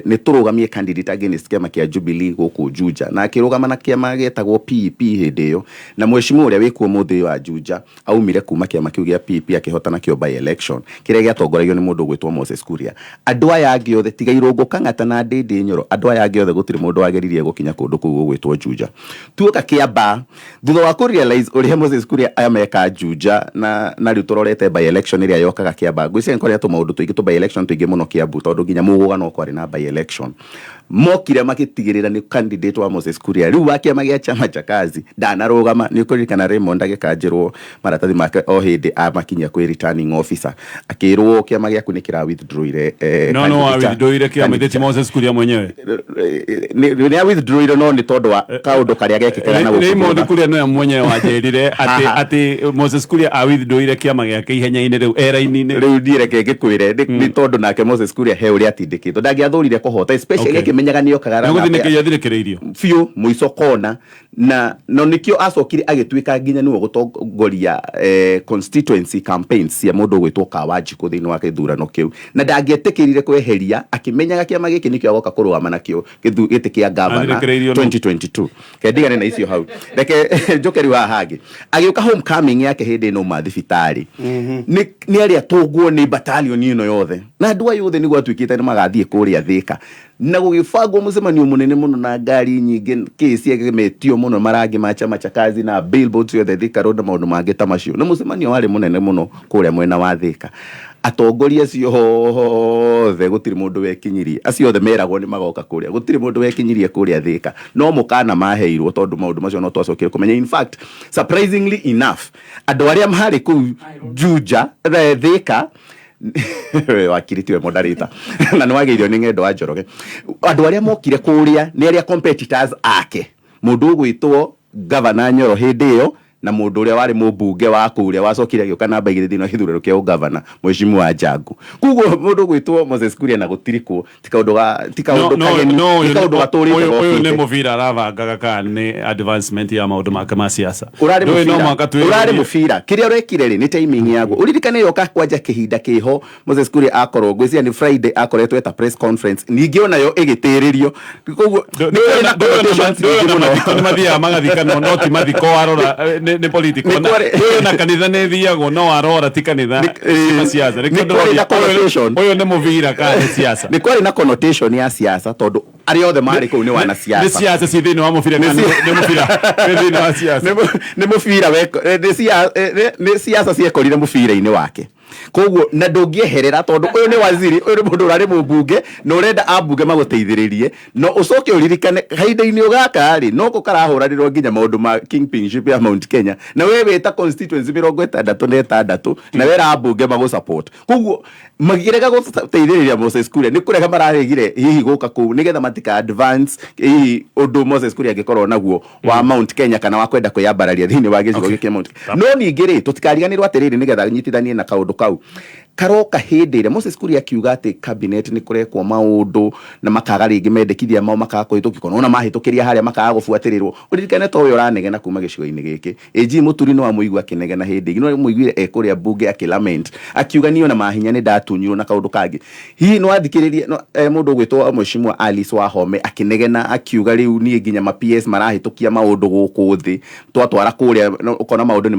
nĩ tũrũgamie candidate against kĩama kĩa Jubilee gũkũ Juja, na akĩrũgama na kĩama gĩetagwo PEP hĩndĩ ĩyo, na mheshimiwa ũrĩa wĩkuo mũthĩ ũyũ wa Juja aumire kuma kĩama kĩu gĩa PEP, akĩhotana kĩo by election kĩrĩa gĩatongoragio nĩ mũndũ ũgwĩtwo Moses Kuria. Andũ aya angĩ othe, tiga Irũngũ Kang'ata na Ndĩndĩ Nyoro, andũ aya angĩ othe gũtirĩ mũndũ wageririe gũkinya kũndũ kũu gũgwĩtwo Juja. Tuoka Kĩambaa, thutha wa kũ realize ũrĩa Moses Kuria ameka Juja, na rĩu tũrorete by election ĩrĩa yokaga Kĩambaa, ngwĩciria nĩ kwarĩ na tũmaũndũ tũingĩ tũ by election tũingĩ mũno Kĩambu, tondũ nginya Mũgũga no kwarĩ na by election. Mokire magĩtigĩrĩra nĩ candidate wa Moses Kuria rĩu wa kĩama gĩa Chama cha Kazi ndanarũgama. Nĩ ũkũririkana Raymond agĩkanjĩrwo maratathi make o hĩndĩ amakinyia kwĩ returning officer, akĩrwo kĩama gĩaku nĩ kĩra withdrawire No wa withdrawire kĩama ithĩ ti Moses Kuria mwenyewe? Nĩ a withdrawire, no nĩ tondũ wa kaũndũ karĩa gekĩkaga na gũkũ Raymond thutha. Kuria nĩwe mwenyewe wanjĩrire atĩ Moses Kuria a withdrawire kĩama gĩake ihenya-inĩ rĩu eraini-inĩ. Rĩu niĩ reke ngĩkwĩre, nĩ tondũ nake Moses Kuria he ũrĩa atindĩkĩtwo, ndangĩathũrire kũhota, especially akĩmenyaga nĩ okaga na gũthinĩkĩrio athirĩkĩrĩirio biũ mũico kona, na no nĩkĩo acokire agĩtuĩka nginya nĩwe gũtongoria constituency campaigns cia mũndũ ũgwĩtwo Kawanjikũ thĩinĩ wa gĩthurano kĩu, na ndangĩetĩkĩrire kweheria akĩmenyaga kĩama gĩkĩ nĩkĩo agoka kũrũgama nakĩo gĩtĩ kĩa gavana Athirĩkĩrĩirio nũ? 2022. Kendigane na icio hau, reke njoke rĩu haha hangĩ. Agĩũka homecoming yake hĩndĩ ĩno ma thibitarĩ, nĩ arĩa tũngwo nĩ battalion ĩno yothe na andũ aya othe nĩguo atuĩkĩte nĩ magathiĩ kũrĩa Thĩka, na gũgĩbangwo mũcemanio mũnene mũno na ngari nyingĩ kĩ ciegemetio mũno marangi ma Chama cha Kazi na billboards ciothe Thika Road na maũndũ mangĩ ta macio, na mũcemanio warĩ mũnene mũno kũrĩa mwena wa Thika. Atongoria acio othe gũtirĩ mũndũ wekinyirie, acio othe meragwo nĩ magoka kũrĩa, gũtirĩ mũndũ wekinyirie kũrĩa Thika, no mũkana maheirwo tondũ maũndũ macio no twacokire kũmenya. In fact, surprisingly enough, andũ arĩa marĩ kũu Juja, Thika, wakiri tiwe moderator na nĩ wagĩirio nĩ ng'endo wa Njoroge, andũ arĩa mokire kũrĩa nĩ arĩa competitors ake, mũndũ ũgwĩtwo Gavana Nyoro hĩndĩ ĩyo. Na mũndũ ũrĩa warĩ mũmbunge wa kũu ũrĩa wacokire agĩũka namba 2 thĩinĩ wa gĩthurano kĩa ũgavana, Mheshimiwa Njangu. Koguo mũndũ gwĩtwo Moses Kuria na gũtirikwo ti kaũndũ ga ti kaũndũ kageni, nĩ kaũndũ gatũrĩte Ũyũ nĩ gokĩte. Mũbira arabangaga kana nĩ advancement ya maũndũ make ma siasa? Ũrarĩ Ndũĩ no mũbira. mũhaka twĩyũrie. Ũrarĩ mũbira kĩrĩa ũrekire rĩ, nĩ timing yaguo. Ũririkane yoka kwanja kĩhinda kĩho Moses Kuria akorwo, ngwĩciria nĩ Friday, akoretwo eta press conference, ningĩ onayo ĩgĩtĩrĩrio. Koguo nĩ kũrĩ na connotations nyingĩ mũno. Mathiko nĩ mathiaga magathikano, no ti mathiko warora nĩ political. Nĩ Ndũĩ na kanitha nĩ thiagwo, no warora ti kanitha, ti ma siasa. Nĩkĩo Nĩ kwarĩ na ndĩroria, connotation. Ũyũ nĩ mũbira kana nĩ siasa? Nĩ kwarĩ na connotation ya siasa tondũ arĩa othe marĩ kũu nĩ wana Nĩ siasa. siasa ci thĩinĩ wa mũbira kana nĩ mũbira wĩ thĩinĩ wa siasa? Nĩ mũbira nĩ siasa ciekorire mũbira-inĩ wake. Koguo na ndũngĩeherera tondũ ũyũ nĩ waziri, ũyũ nĩ mũndũ ũrarĩ mũmbunge na ũrenda ambunge magũteithĩrĩrie. No ũcoke ũririkane kahinda-inĩ gaka rĩ, noko karahũranĩrwo nginya maũndũ ma kingpinship ya Mount Kenya, na we wĩta constituency 66 na wera ambunge magũ support. Koguo magĩrega gũteithĩrĩria Moses Kuria nĩ kũrega mararegire hihi gũka kũu nĩgetha matika advance hihi ũndũ Moses Kuria angĩkorwo naguo wa Mount Kenya kana wa kwenda kwĩyambararia thĩinĩ wa gĩcigo gĩkĩ Mount Kenya. No ningĩ rĩ, tũtikariganĩrwo atĩrĩrĩ, nĩgetha nyitithanie na kaũndũ kau karoka hĩndĩ ĩrĩa Moses Kuria akiuga atĩ cabinet nĩ kũrekwo maũndũ na makaga rĩngĩ mendekithia mao makaga kũhĩtũkio, ona mahĩtũkĩria harĩa makaga gũbuatĩrĩrwo. Ũririkane to we ũranegena kuma gĩcigo-inĩ gĩkĩ. AG Mũturi nĩ wamũigua akĩnegena hĩndĩ ĩngĩ, nĩ wamũiguire e kũrĩa mbunge akĩlament akiuga niĩ ona mahinya nĩ ndatunyirwo na kaũndũ kangĩ. Hihi nĩ wathikĩrĩrie mũndũ ũgwĩtwo Mheshimiwa Alice Wahome akĩnegena akiuga rĩu niĩ nginya ma PS marahĩtũkia maũndũ gũkũ thĩ, twatwara kũrĩa ũkona maũndũ nĩ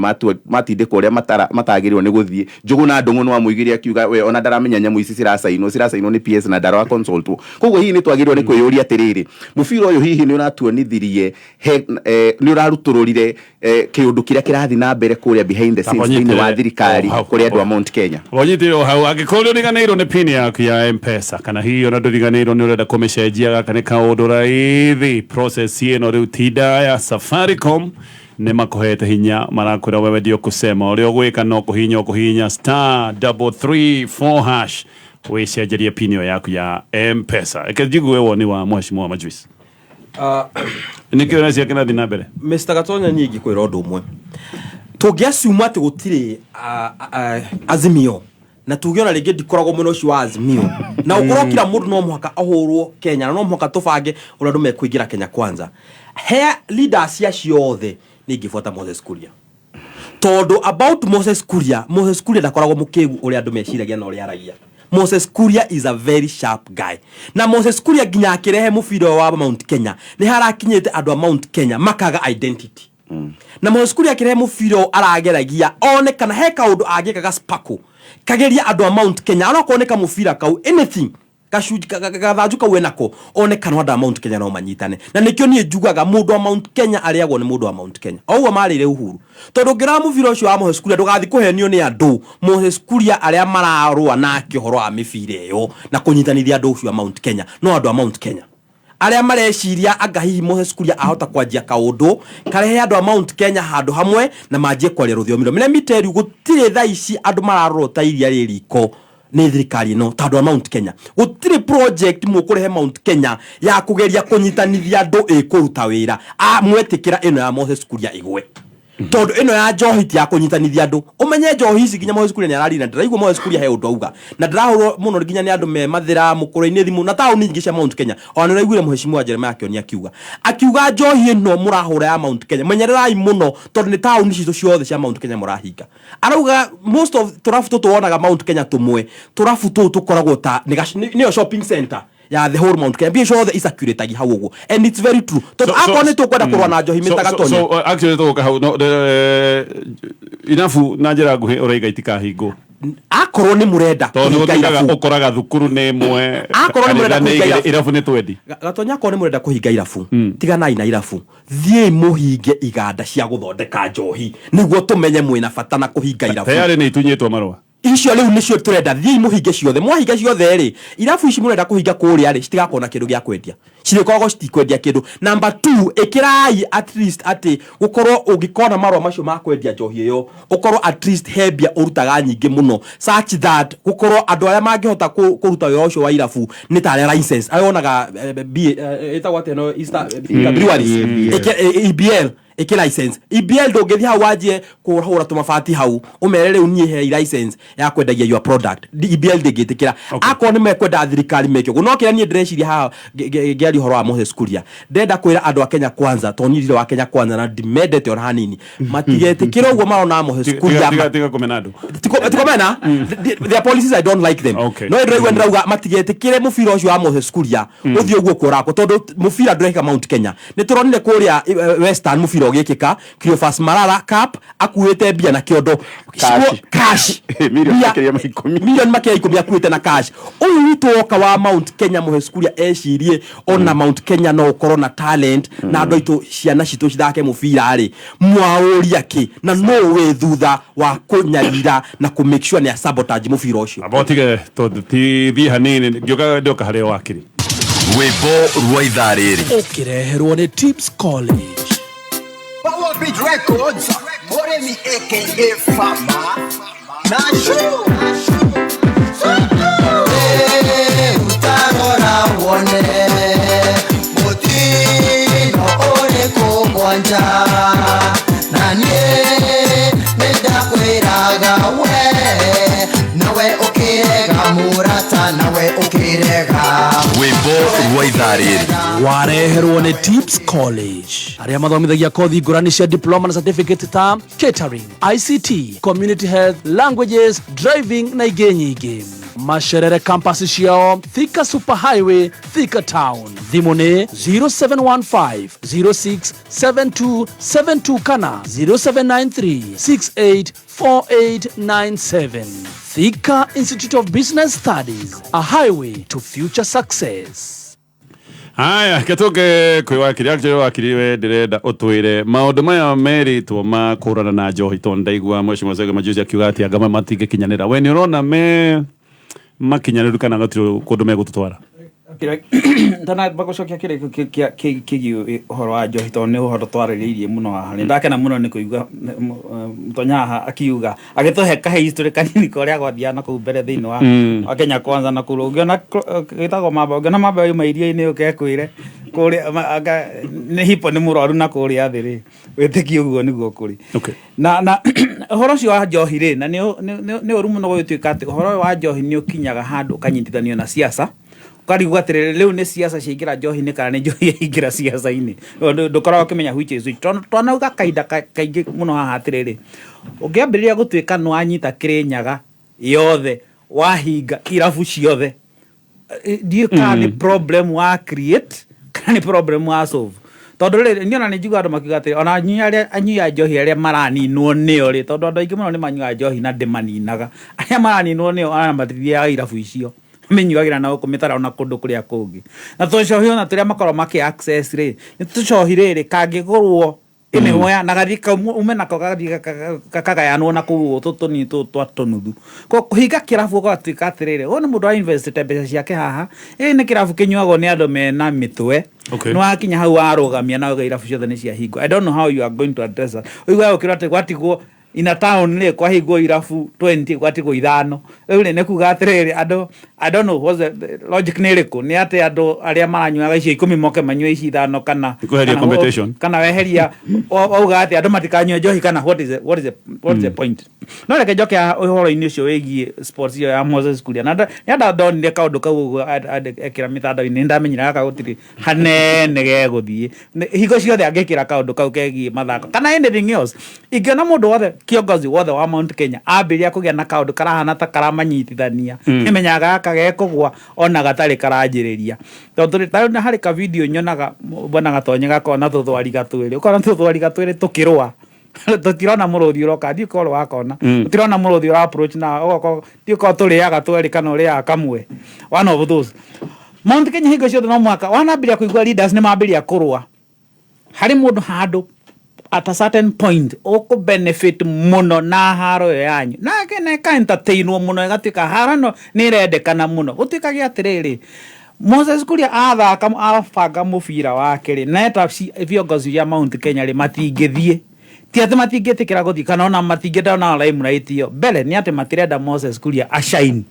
matindĩkwo ũrĩa matagĩrĩirwo nĩ gũthiĩ. Njũgũna Ndũng'ũ nĩ wamũiguire akiuga we ona ndaramenya nyamũ ici ciracainwo nĩ PS na ndara consultwo. Koguo hihi nĩ twagĩrĩirwo nĩ kwĩyũria atĩrĩrĩ, mũbira ũyũ hihi nĩ ũratuonithirie nĩ ũrarutũrũrire kĩũndũ kĩrĩa kĩrathiĩ na mbere kũrĩa behind the scenes thĩinĩ wa thirikari kũrĩ andũ a Mount Kenya? Wanyitire o hau. Angĩkorwo nĩ ũriganĩirwo nĩ pin yaku ya Mpesa kana hihi ona ndũriganĩirwo nĩ ũrenda kũmĩcenjia, gaka nĩ kaũndũ raithi. Process ĩno rĩu ti ndaya. Safaricom nĩ makũhete hinya, marakwĩra wewe ndio kusema ũrĩa ũgwĩka, no kũhihinya ũkũhihinya *334# wĩcenjerie pin ĩyo yaku ya Mpesa. Reke njigue woni wa Mheshimiwa Majuice. Nĩkĩo nacia kĩrathiĩ na mbere. Mr. Gatonya, niĩ ingĩkwĩra ũndũ ũmwe. Tũngĩassume atĩ gũtirĩ Azimio, na tuge ona rĩngĩ ndikoragwo mwena ũcio wa Azimio, na ũkorwo kila mũndũ no mũhaka ahũrwo Kenya na no mũhaka tũbange ũrĩa andũ mekũingĩra Kenya Kwanza, he leaders acio othe nĩ ingĩbuata Moses Kuria, tondũ about Moses Kuria, Moses Kuria ndakoragwo mũkĩgu ũrĩa andũ meciragia na ũrĩa aragia. Moses Kuria is a very sharp guy, na Moses Kuria nginya akĩrehe mũbira ũyũ wa Mount Kenya nĩ harakinyĩte andũ a Mount Kenya makaga identity, na Moses Kuria akĩrehe mũbira ũyũ arageragia one kana he kaũndũ angĩka ga sparkle kageria andũ a Mount Kenya, onokorwo nĩ kamũbira kau, anything, gacunjĩ gathanju kau enako, one kana andũ a Mount Kenya no manyitane. Na nĩkĩo niĩ njugaga mũndũ wa Mount Kenya arĩagwo nĩ mũndũ wa Mount Kenya, o ũguo marĩire Uhuru, tondũ ũngĩrora mũbira ũcio wa Moses Kuria, ndũgathiĩ kũhenio nĩ andũ Moses Kuria arĩa mararũa nake ũhoro wa mĩbira ĩyo na kũnyitanithia andũ ũcio a Mount Kenya, no andũ a Mount Kenya arĩa mareciria anga hihi Moses Kuria ahota kwanjia kaũndũ karehe andũ a Mount Kenya handũ hamwe na manjie kwaria rũthiomi rũmwe. Let me tell you, gũtirĩ thaa ici andũ mararorwo ta iria rĩ riko nĩ thirikari ĩno ta andũ a Mount Kenya. Gũtirĩ project mũkũrehe Mount Kenya ya kũgeria kũnyitanithia andũ ĩkũruta wĩra a mwetĩkĩra ĩno ya Moses Kuria ĩgwe, tondũ ĩno ya njohi ti ya kũnyitanithia andũ. Ũmenye njohi ici nginya Moses Kuria nĩ ararira. Ndĩraigua Moses Kuria he ũndũ auga na ndĩrahũrwo mũno nginya nĩ andũ me Mathĩra mũkũrũ-inĩ thimũ na taũni nyingĩ cia Mount Kenya. Ona nĩ ũraiguire Mheshimiwa Jeremiah Kĩoni akiuga njohi ĩno mũrahũra ya Mount Kenya, menyererai mũno tondũ nĩ taũni citũ ciothe cia Mount Kenya mũrahinga. Arauga most of tũrabu tũtũ wonaga Mount Kenya, tũmwe tũrabu tũu tũkoragwo ta nĩyo shopping center ya the whole Mount Kenya, mbia ciothe icirculatagia hau ũguo, and it's very true, tondũ akorwo nĩ tũkwenda kũrũa na njohi mĩtagatonya. So, actually tũgũka hau no, inabu na njĩra nguhĩ ũraiga itikahingwo? Akorwo nĩ mũrenda Tondũ nĩ kũhinga gũtuĩkaga irabu, ũkoraga thukuru nĩ ĩmwe, Akorwo nĩ mũrenda kanitha nĩ kũhinga igĩrĩ, irabu. irabu nĩ twendi. Gatonya, akorwo nĩ mũrenda kũhinga irabu, tiganai na irabu, thiĩi mũhinge iganda cia gũthondeka njohi nĩguo tũmenye mwĩna bata na kũhinga irabu. Tayarĩ nĩ itunyĩtwo marũa. Icio rĩu nĩcio tũrenda, thiĩi mũhinge ciothe. Mwahinga ciothe rĩ, irabu ici mũrenda kũhinga kũrĩa rĩ, citigakorwo na kĩndũ gĩa kwendia, cirĩkoragwo citikwendia kĩndũ. Number two, ĩkĩrai at least atĩ gũkorwo ũngĩkona marũa macio ma kwendia njohi ĩyo, ũkorwo at least he mbia ũrutaga nyingĩ mũno such that gũkorwo andũ arĩa mangĩhota kũruta wĩra ũcio wa irabu nĩ ta arĩa license arĩa wonaga, ĩtagwo atĩa ĩno, Easter Breweries. EBL. Ĩkĩ license EBL, ndũngĩthiĩ hau wanjie kũhũra tũmabati hau ũmere rĩu niĩ hei license ya kwendagia your product. EBL ndĩngĩtĩkĩra. Akorwo nĩ mekwenda thirikari meke ũguo, no kĩrĩa niĩ ndĩreciria haha ngĩaria ũhoro wa Moses Kuria, ndĩrenda kwĩra andũ a Kenya Kwanza, tondũ niĩ ndirĩ wa Kenya Kwanza na ndimendete ona hanini, matigetĩkĩre ũguo marona Moses Kuria. Tiga kũmena andũ. Tikomena their policies, I don't like them. No ndĩraigua ndĩrauga matigetĩkĩre mũbira ũcio wa Moses Kuria ũthiĩ ũguo kũrakwo, tondũ mũbira ndũrekĩka Mount Kenya. Nĩ tũronire kũrĩa Western mũbira ũgĩkĩka, Cleophas Malala Cup, akuĩte mbia na kĩondo. Cash. Cash. Mirioni Mbia- makĩria ma 10. Milioni makĩria 10 akuĩte na cash. Ũyũ witũ woka wa Mount Kenya, Moses Kuria ecirie ona Mount Kenya no ũkorwo na talent na andũ aitũ, ciana citũ cithake mũbira rĩ, mwaũria kĩ na no wĩ thutha wa kũnyarira na kũ make sure nĩ a sabotage mũbira ũcio. Amba ũtige tondũ ti thiĩ hanini, ngĩũka ndoka harĩ wakiri. Rwĩmbo rwa ithaa rĩrĩ. Ũkĩreherwo nĩ Tips College. Power Beat Records, Moremi aka Fama, Nashu. Utarora wone mutino ũrĩkũ mwanja na niĩ nĩndakwĩraga we nawe ũkĩrega mũrata nawe ũkĩrega. Rwĩmbo rwa ithaa rĩrĩ. Wareherwo nĩ Tips College, arĩa mathomithagia kothi ngũrani cia diploma na certificate ta catering, ICT, community health, languages, driving na ingĩ nyingĩ. Macerere campus ciao Thika Super Highway, Thika Town. Thimũ nĩ 0715 067272 kana 0793 684897. Thika Institute of Business Studies, a highway to future success. Haya, ketũke kwĩ wakiri. Actually, wakiri, we ndĩrenda ũtwĩre maũndũ maya merĩtwo ma kũrana na njohi, tondũ ndaigua mheshimiwa Sege majuzi akiuga atĩ anga matingĩkinyanĩra. We nĩ ũrona me makinyanĩru kana gũtirĩ kũndũ megũtũtwara? Ntanamba gũcokia kĩrĩko kĩgiĩ ũhoro wa njohi, tondũ nĩ ũhoro twarĩrĩirie mũno haha, nĩ ndakena mũno nĩ kũigua Mũtonya haha akiuga agĩtũhe kahe history kanini ka ũrĩa gwathiaga na kũu mbere thĩinĩ wa wa Kenya Kwanza na kũu ũngĩona gĩtagwo mamba, ũngĩona mamba yuma iria-inĩ ũkekwĩre kũrĩa nĩ hipo nĩ mũrwaru na kũrĩa thĩ rĩ, wĩtĩkie ũguo nĩguo kũrĩ. Na ũhoro ũcio wa njohi rĩ, na nĩ ũru mũno gũgĩtuĩka atĩ ũhoro ũyũ wa njohi nĩ ũkinyaga handũ ũkanyitithanio na siasa, ũkarigwo atĩrĩrĩ, rĩu nĩ siasa ciaingĩra njohi-inĩ kana nĩ njohi yaingĩra siasa-inĩ? Ndũkoragwo ũkĩmenya which is which, tondũ twanauga kahinda kaingĩ mũno haha atĩrĩrĩ, ũngĩambĩrĩria gũtuĩka nĩ wanyita Kĩrĩnyaga yothe, wahinga irabu ciothe, ndiũĩ kana nĩ problem wa create kana nĩ problem wa solve, tondũ rĩrĩ niĩ ona nĩ njiguaga andũ makiuga atĩrĩ, ona anyui arĩa anyui a njohi arĩa maraninwo nĩo rĩ, tondũ andũ aingĩ mũno nĩ manyuaga njohi na ndĩmaninaga, arĩa maraninwo nĩo ona matithiaga irabu icio, mĩnyuagĩra na gũkũ mĩtaro na kũndũ kũrĩa kũngĩ, na tũcohi ona tũrĩa makoragwo makĩ access rĩ, nĩ tũcohi rĩrĩ kangĩgũrwo ĩmĩhoya na gathiĩ ume nako gathiĩ gakagayanwo na kũu tũ tũnini tũ twa tũnuthu. Ko kũhinga kĩrabu ũgatuĩka atĩrĩrĩ, ũyũ nĩ mũndũ wa investĩte mbeca ciake haha, ĩĩ nĩ kĩrabu kĩnyuagwo nĩ andũ mena mĩtwe. Nĩ wakinya hau warũgamia na uga irabu ciothe nĩ ciahingwo, I don't know how you are going to address that. Ũiguaga ũkĩrwo atĩ gwatigwo ina town rĩ, kwahingwo irabu 20, gwatigwo ithano. Rĩu rĩ, nĩ kuga atĩrĩrĩ, andũ, I don't know what's the logic nĩ ĩrĩkũ, nĩ atĩ andũ arĩa maranyuaga icio 10 moke manyue ici ithano kana Kweheria competition. Kana weheria wauga atĩ andũ matikanyue njohi kana what is the point? No reke njoke haha ũhoro-inĩ ũcio wĩgiĩ sports ĩyo ya Moses Kuria, na nĩ anda ndonire kaũndũ kau ũguo ekĩra mĩtandao-inĩ, nĩ ndamenyire gaka gũtirĩ hanene gegũthiĩ. Hingo ciothe angĩkĩra kaũndũ kau kegiĩ mathako kana anything else, ingĩona mũndũ wothe, kiongozi wothe wa Mount Kenya ambĩrĩria kũgĩa na kaũndũ karahana ta karamanyitithania, nĩmenyaga gaka gekũgwa ona gatarĩ karanjĩrĩria, tondũ ta rĩu harĩ ka video nyonaga mbona gatonye gakona tũthwariga twĩrĩ, ũkona tũthwariga twĩrĩ tũkĩrũa, tũtirona mũrũthi ũroka, ndiũ korwo wakona tũtirona mũrũthi ũra approach na ũgokorwo ndiũ korwo tũrĩaga twerĩ kana ũrĩaga kamwe, one of those. Mount Kenya hingo ciothe no mũhaka wanambĩrĩria kũigua leaders nĩ mambĩrĩria kũrũa harĩ mũndũ handũ at a certain point ũkũ benefit mũno na haro ĩyo yanyu nake na ĩka entertainwo mũno, ĩgatuĩka haro ĩno nĩ ĩrendekana mũno. Gũtuĩkage atĩrĩrĩ, Moses Kuria athaka abanga mũbira wake rĩ, na eta viongozi cia Mount Kenya rĩ, matingĩthiĩ, ti atĩ matingĩtĩkĩra gũthiĩ kana ona matingĩenda ona limelight ĩyo mbere, nĩ atĩ matirenda Moses Kuria ashine.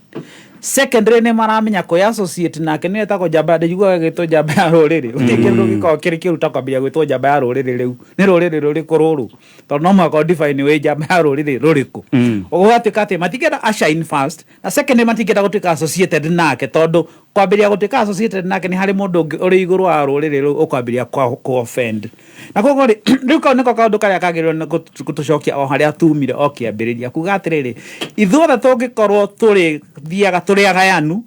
Secondly, nĩ maramenya kwĩ associate nake nĩ etagwo njamba, ndĩiguaga gĩtwo njamba ya rũrĩrĩ. Gũtirĩ kĩndũ gĩkoragwo kĩrĩ kĩũru ta kwambĩrĩria gwĩtwo njamba ya rũrĩrĩ. Rĩu nĩ rũrĩrĩ rũrĩkũ rũrũ? Tondũ no mũhaka define wĩ njamba ya rũrĩrĩ rũrĩkũ. Ũgatuĩka atĩ matingĩenda a shine first, na secondly matingĩenda gũtuĩka associated nake, tondũ kwambĩrĩria gũtuĩka associated nake nĩ harĩ mũndũ ũngĩ ũrĩ igũrũ wa rũrĩrĩ rũu ũkwambĩrĩria kũ offend. Na koguo rĩ, rĩu kau nĩko kaũndũ karĩa kagĩrĩirwo nĩ gũtũcokia o harĩa tumire o kĩambĩrĩria, kuga atĩrĩrĩ, ithuothe tũngĩkorwo tũrĩ thiaga tũrĩ agayanu,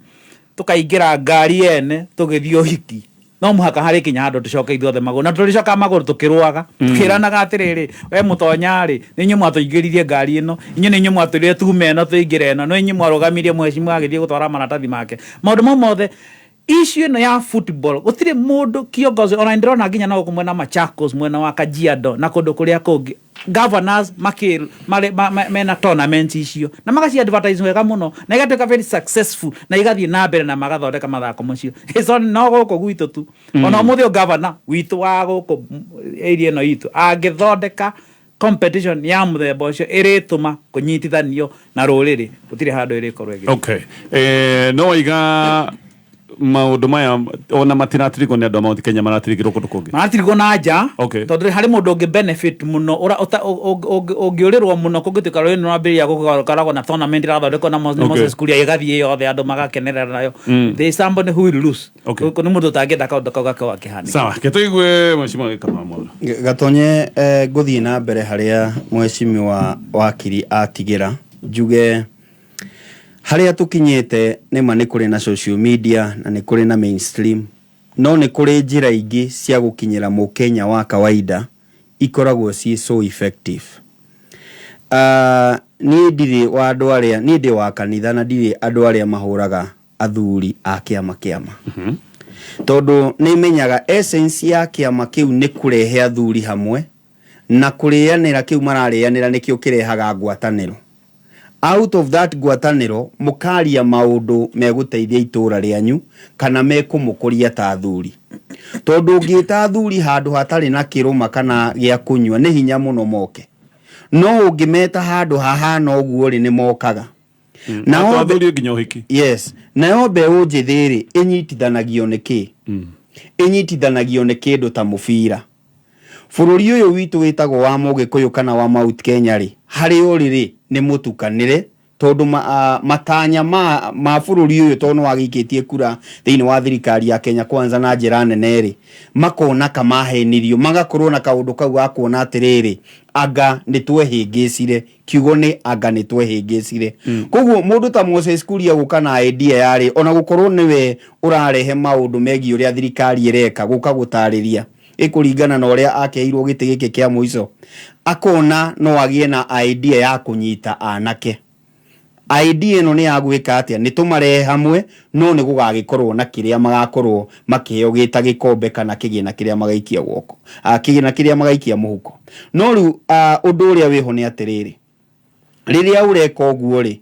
tũkaingĩra ngari ene tũgĩthiĩ ũhiki, no mũhaka harĩ kinya handũ tũcoke ithuothe magũrũ, na tũrĩcoka magũrũ tũkĩrũaga, tũkĩranaga atĩrĩrĩ, we mũtonya rĩ, nĩ inyuĩ mwatũingĩririe ngari ĩno, inyuĩ nĩ inyuĩ mwatwĩrire tume ĩno tũingĩre ĩno, no inyuĩ mwarũgamirie mheshimiwa agĩthiĩ gũtwara maratathi make, maũndũ mau mothe. Issue ĩno ya football, gũtirĩ mũndũ kiongozi, ona ndĩrona nginya no gũkũ mwena Machakos, mwena wa Kajiado na kũndũ kũrĩa kũngĩ, governors makĩ marĩ mena tournaments icio na magaci advertise wega mũno na igatuĩka very successful na igathiĩ na mbere na magathondeka mathako macio. It's on no gũkũ gwitũ tu. Ona ũmũthĩ ũyũ governor witũ wa gũkũ area ĩno itũ angĩthondeka competition ya mũthemba ũcio ĩrĩtũma kũnyitithanio na rũrĩrĩ, gũtirĩ handũ ĩrĩkorwo ĩgĩthiĩ. Okay, no waiga maũndũ maya ona matiratirikwo nĩ andũ a Mount Kenya, maratirikirwo kũndũ kũngĩ. Maratirigwo na nja. Tondũ harĩ mũndũ ũngĩ benefit mũno ũngĩũrĩrwo mũno kũngĩtuĩka rũrĩrĩ nĩ rwambĩrĩria gũkoragwo na tournament ĩrathondekwo na Moses Kuria, ĩgathiĩ yothe, andũ magakenerera nayo. There is somebody who will lose. Nĩ mũndũ ũtangĩenda kaũndũ kau gakorwo gakĩhanĩka. Sawa, ketũigue mheshimiwa Gĩkama Mwaura. Gatonye, ngũthiĩ na mbere harĩa mheshimiwa wakiri atigĩra, njuge harĩa tũkinyĩte nĩma nĩ kũrĩ na social media na nĩ kũrĩ na mainstream, no nĩ kũrĩ njĩra ingĩ cia gũkinyĩra mũkenya wa kawaida ikoragwo ciĩ so effective. Niĩ ndirĩ wa andũ arĩa, niĩ ndĩ wa kanitha na ndirĩ andũ arĩa mahũraga athuri a kĩama kĩama, tondũ nĩ menyaga essence ya kĩama kĩu nĩ kũrehe athuri hamwe na kũrĩanĩra. Kĩu mararĩanĩra nĩkĩo kĩrehaga ngwatanĩro. Out of that ngwatanĩro mũkaria maũndũ megũteithia itũũra rĩanyu kana mekũmũkũria ta athuri, tondũ ũngĩta athuri handũ hatarĩ na kĩrũma kana gĩa kũnyua nĩ hinya mũno moke, no ũngĩmeta handũ hahana ũguo rĩ, nĩ mokaga. Nao athuri nginya ũhiki. Yes, nayo mbeũ njĩthĩ rĩ, ĩnyitithanagio nĩ kĩ? Ĩnyitithanagio nĩ kĩndũ ta mũbira. Bũrũri ũyũ witũ wĩtagwo wa Mũgĩkũyũ kana wa Mount Kenya rĩ, harĩ ũrĩ rĩ, nĩ mũtukanĩre, tondũ matanya ma bũrũri ũyũ, tondũ nĩ wagĩikĩtie kura thĩinĩ wa thirikari ya Kenya Kwanza na njĩra nene rĩ, makona kamahenirio, magakorwo na kaũndũ kau ga kuona atĩrĩrĩ, anga nĩ twehĩngĩcire. Kiugo nĩ anga nĩ twehĩngĩcire. Koguo mũndũ ta Moses Kuria gũka na idea yarĩ ona gũkorwo nĩwe ũrarehe maũndũ megiĩ ũrĩa thirikari ĩreka, gũka gũtarĩria ĩkũringana na ũrĩa akeirwo gĩtĩ gĩkĩ kĩa mũico, akona no agĩe na idea ya kũnyita anake. Idea ĩno nĩ ya gwĩka atĩa? Nĩ tũmarehe hamwe, no nĩ gũgagĩkorwo na kĩrĩa magakorwo makĩheo gĩta gĩkombe kana kĩgĩna kĩrĩa magaikia guoko, kĩgĩna kĩrĩa magaikia mũhuko. No rĩu ũndũ ũrĩa wĩho nĩ atĩrĩrĩ, rĩrĩa ũreka ũguo rĩ,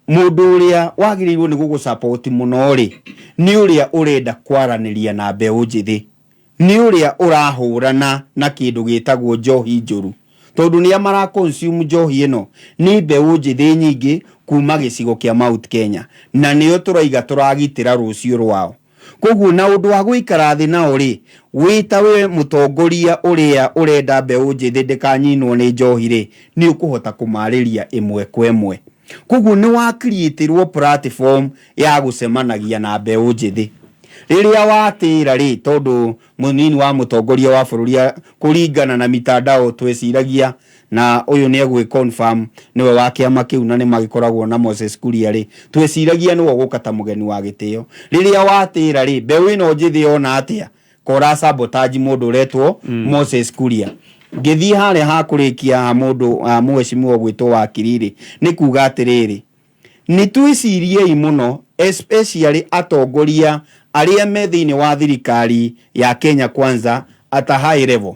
mũndũ ũrĩa wagĩrĩirwo nĩ gũgũsupport mũno rĩ, nĩ ũrĩa ũrenda kwaranĩria na mbeũ njĩthĩ, nĩ ũrĩa ũrahũrana na kĩndũ gĩtagwo njohi njũru, tondũ nĩa mara consume njohi ĩno? Nĩ mbeũ njĩthĩ nyingĩ kuma gĩcigo kĩa Mount Kenya, na nĩo tũraiga tũragitĩra rũciũ rwao. Koguo na ũndũ wa gũikara thĩ nao rĩ, wĩta we mũtongoria ũrĩa ũrenda mbeũ njĩthĩ ndĩkanyinwo nĩ njohi rĩ, nĩ ũkũhota kũmarĩria ĩmwe kwa ĩmwe. Koguo nĩ wa createirwo platform ya gũcemanagia na mbeũ njĩthĩ rĩrĩa watĩra rĩ, tondũ mũnini wa mũtongoria wa bũrũri kũringana na mitandao tweciragia na ũyũ nĩ egwĩ confirm nĩwe wa kĩama kĩu na nĩ magĩkoragwo na Moses Kuria rĩ, tweciragia nĩwe ũgũka ta mũgeni wa gĩtĩo. Rĩrĩa watĩra rĩ, mbeũ ĩno njĩthĩ yona atĩa kora sabotage mũndũ ũretwo Moses Kuria? Ngĩthiĩ harĩa hakũrĩkia ha mũndũ ha mheshimiwa ũgwĩtwo wakiri rĩ, nĩ kuga atĩrĩrĩ, nĩ twĩciriei mũno, especially atongoria arĩa me thĩinĩ wa thirikari ya Kenya Kwanza at a high level.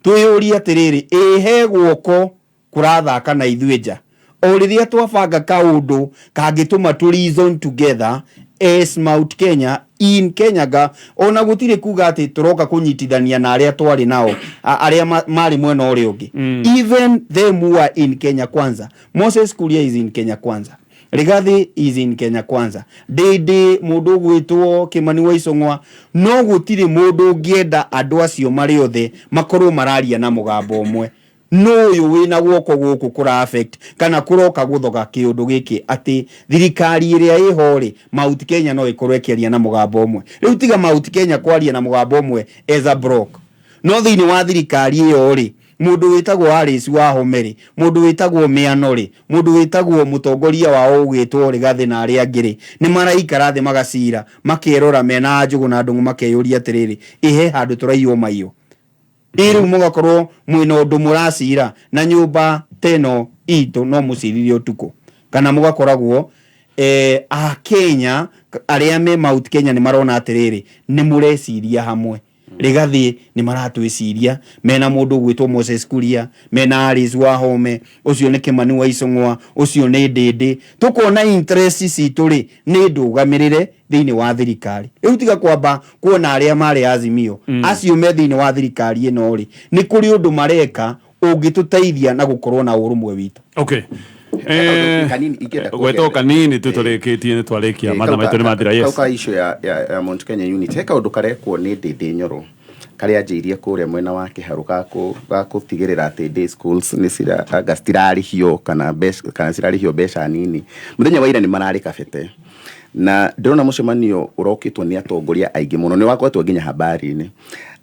Twĩyũrie atĩrĩrĩ, ĩ he guoko kũrathaka na ithuĩ nja o rĩrĩa twabanga kaũndũ kangĩtũma tũ reason together as Mount Kenya in Kenya ga ona gũtirĩ kuga atĩ tũroka kũnyitithania na arĩa twarĩ nao, arĩa marĩ mwena ũrĩa ũngĩ, even them who are in Kenya Kwanza. Moses Kuria is in Kenya Kwanza. Rigathi is in Kenya Kwanza, Ndindi, mũndũ ũgwĩtwo Kimani wa Icũng'wa, no gũtirĩ mũndũ ũngĩenda andũ acio marĩ othe makorwo mararia na mũgambo ũmwe. No ũyũ wĩna guoko gũkũ kũra affect kana kũroka gũthoga kĩũndũ gĩkĩ atĩ thirikari ĩrĩa ĩho rĩ, Mount Kenya no ĩkorwo ĩkĩaria na mũgambo ũmwe. Rĩu tiga Mount Kenya kwaria na mũgambo ũmwe as a block, no thĩinĩ wa thirikari ĩyo rĩ, mũndũ wĩtagwo Alice Wahome rĩ, mũndũ wĩtagwo Mĩano rĩ, mũndũ wĩtagwo mũtongoria wao ũgwĩtwo Rigathĩ na arĩa angĩ rĩ, nĩ maraikara thĩ magacira, makerora mena Njũgũ na Ndũng'ũ, makeyũria atĩrĩrĩ, ĩhe handũ tũraiywo maiyo ĩ rĩu mũgakorwo mwĩna ũndũ mũracira na nyũmba teno itũ no mũcirire ũtukũ, kana mũgakoragwo Akenya arĩa me Mount Kenya nĩ marona atĩrĩrĩ, nĩ mũreciria hamwe. Rigathĩ nĩ maratwĩciria mena mũndũ ũgwĩtwo Moses Kuria, mena Alice Wahome, ũcio nĩ Kimani wa Icũng'wa, ũcio nĩ Ndĩndĩ, tũkona interest citũ rĩ nĩ ndũgamĩrĩre thĩinĩ wa thirikari. Rĩu tiga kwamba kuona arĩa marĩ Azimio, acio me thĩinĩ wa thirikari ĩno rĩ, nĩ kũrĩ ũndũ mareka ũngĩtũteithia na gũkorwo na ũrũmwe witũ. Okay. Kanini ingĩenda Gwetwo kuongerera. Kanini tu tũrĩkĩtie, nĩ twarĩkia, mathaa maitũ nĩ mathira. Kau Yes. ka issue ya Mount Kenya Unity, he kaũndũ karekwo nĩ Ndĩndĩ Nyoro karĩa anjĩirie kũrĩa mwena wa Kĩharũ ga gũtigĩrĩra atĩ day schools nĩ cira anga citirarĩhio kana mbeca, kana cirarĩhio mbeca nini. Mũthenya wa ira nĩ mararĩ Kabete na ndĩrona mũcemanio ũrokĩtwo nĩ atongoria aingĩ mũno, nĩ wakoretwo nginya habari-inĩ,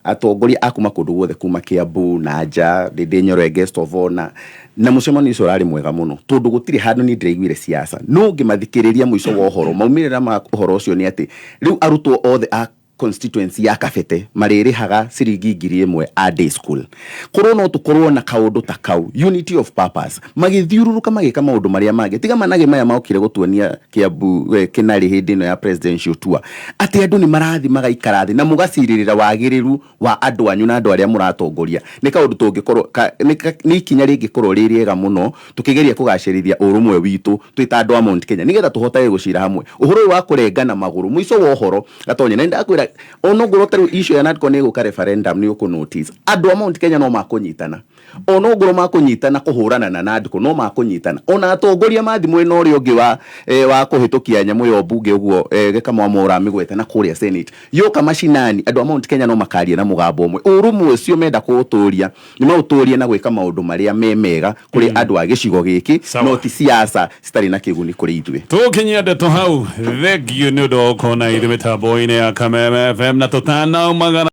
atongoria a kuma kũndũ guothe, kuma Kiambu na nja, Ndĩndĩ Nyoro e guest of honor, na mũcemanio ũcio ũrarĩ mwega mũno tondũ gũtirĩ handũ niĩ ndĩraiguire siasa, no ngĩmathikĩrĩria mũico wa ũhoro, maumĩrĩra ma ũhoro ũcio nĩ atĩ rĩu arutwo othe a constituency ya Kabete marĩrĩhaga ciringi 1000 a day school. Korwo no tũkorwo na kaũndũ ta kau, unity of purpose, magĩthiũrũrũka magĩka maũndũ marĩa mangĩ, tiga manage maya mokire gũtuonia Kiambu, Kĩnarĩ hĩndĩ ĩno ya presidential tour, atĩ andũ nĩ marathi magaikara thĩ na mũgacirĩrĩra wagĩrĩru wa andũ anyu na andũ arĩa mũratongoria. Nĩ kaũndũ tũngĩkorwo nĩ ikinya rĩngĩkorwo rĩ rĩega mũno tũkĩgeria kũgacĩrithia ũrũmwe witũ twĩ ta andũ a Mount Kenya, nĩgetha tũhotage gũcira hamwe ũhoro ũyũ wa kũrengana magũrũ. Mũico wa ũhoro, Gatonye, na nĩndakwĩra onongorwo ta rĩu issue ya NADCO nĩ ĩgũka referendum, nĩ ũkũ notice andũ a Mount Kenya no makũnyitana, onongorwo makũnyitana kũhũrana na NADCO, no makũnyitana ona atongoria mathi mwena ũrĩa ũngĩ wa kũhĩtũkia nyamũ ya ũmbunge ũguo, Gĩkamwama ũramĩgweta na kũrĩa Senate yoka macinani, andũ a Mount Kenya no makaria na mũgambo ũmwe. Ũrũmwe ũcio menda kũũtũria nĩ maũtũrie na gwĩka maũndũ marĩa me mega kũrĩ andũ a gĩcigo gĩkĩ, no ti siasa citarĩ na kĩguni kũrĩ ithuĩ. Tũkinyia ndeto hau. Thengio nĩ ũndũ wa gũkorwo na ithuĩ mĩtambo-inĩ ya Kameme FM na tũtanaumagara.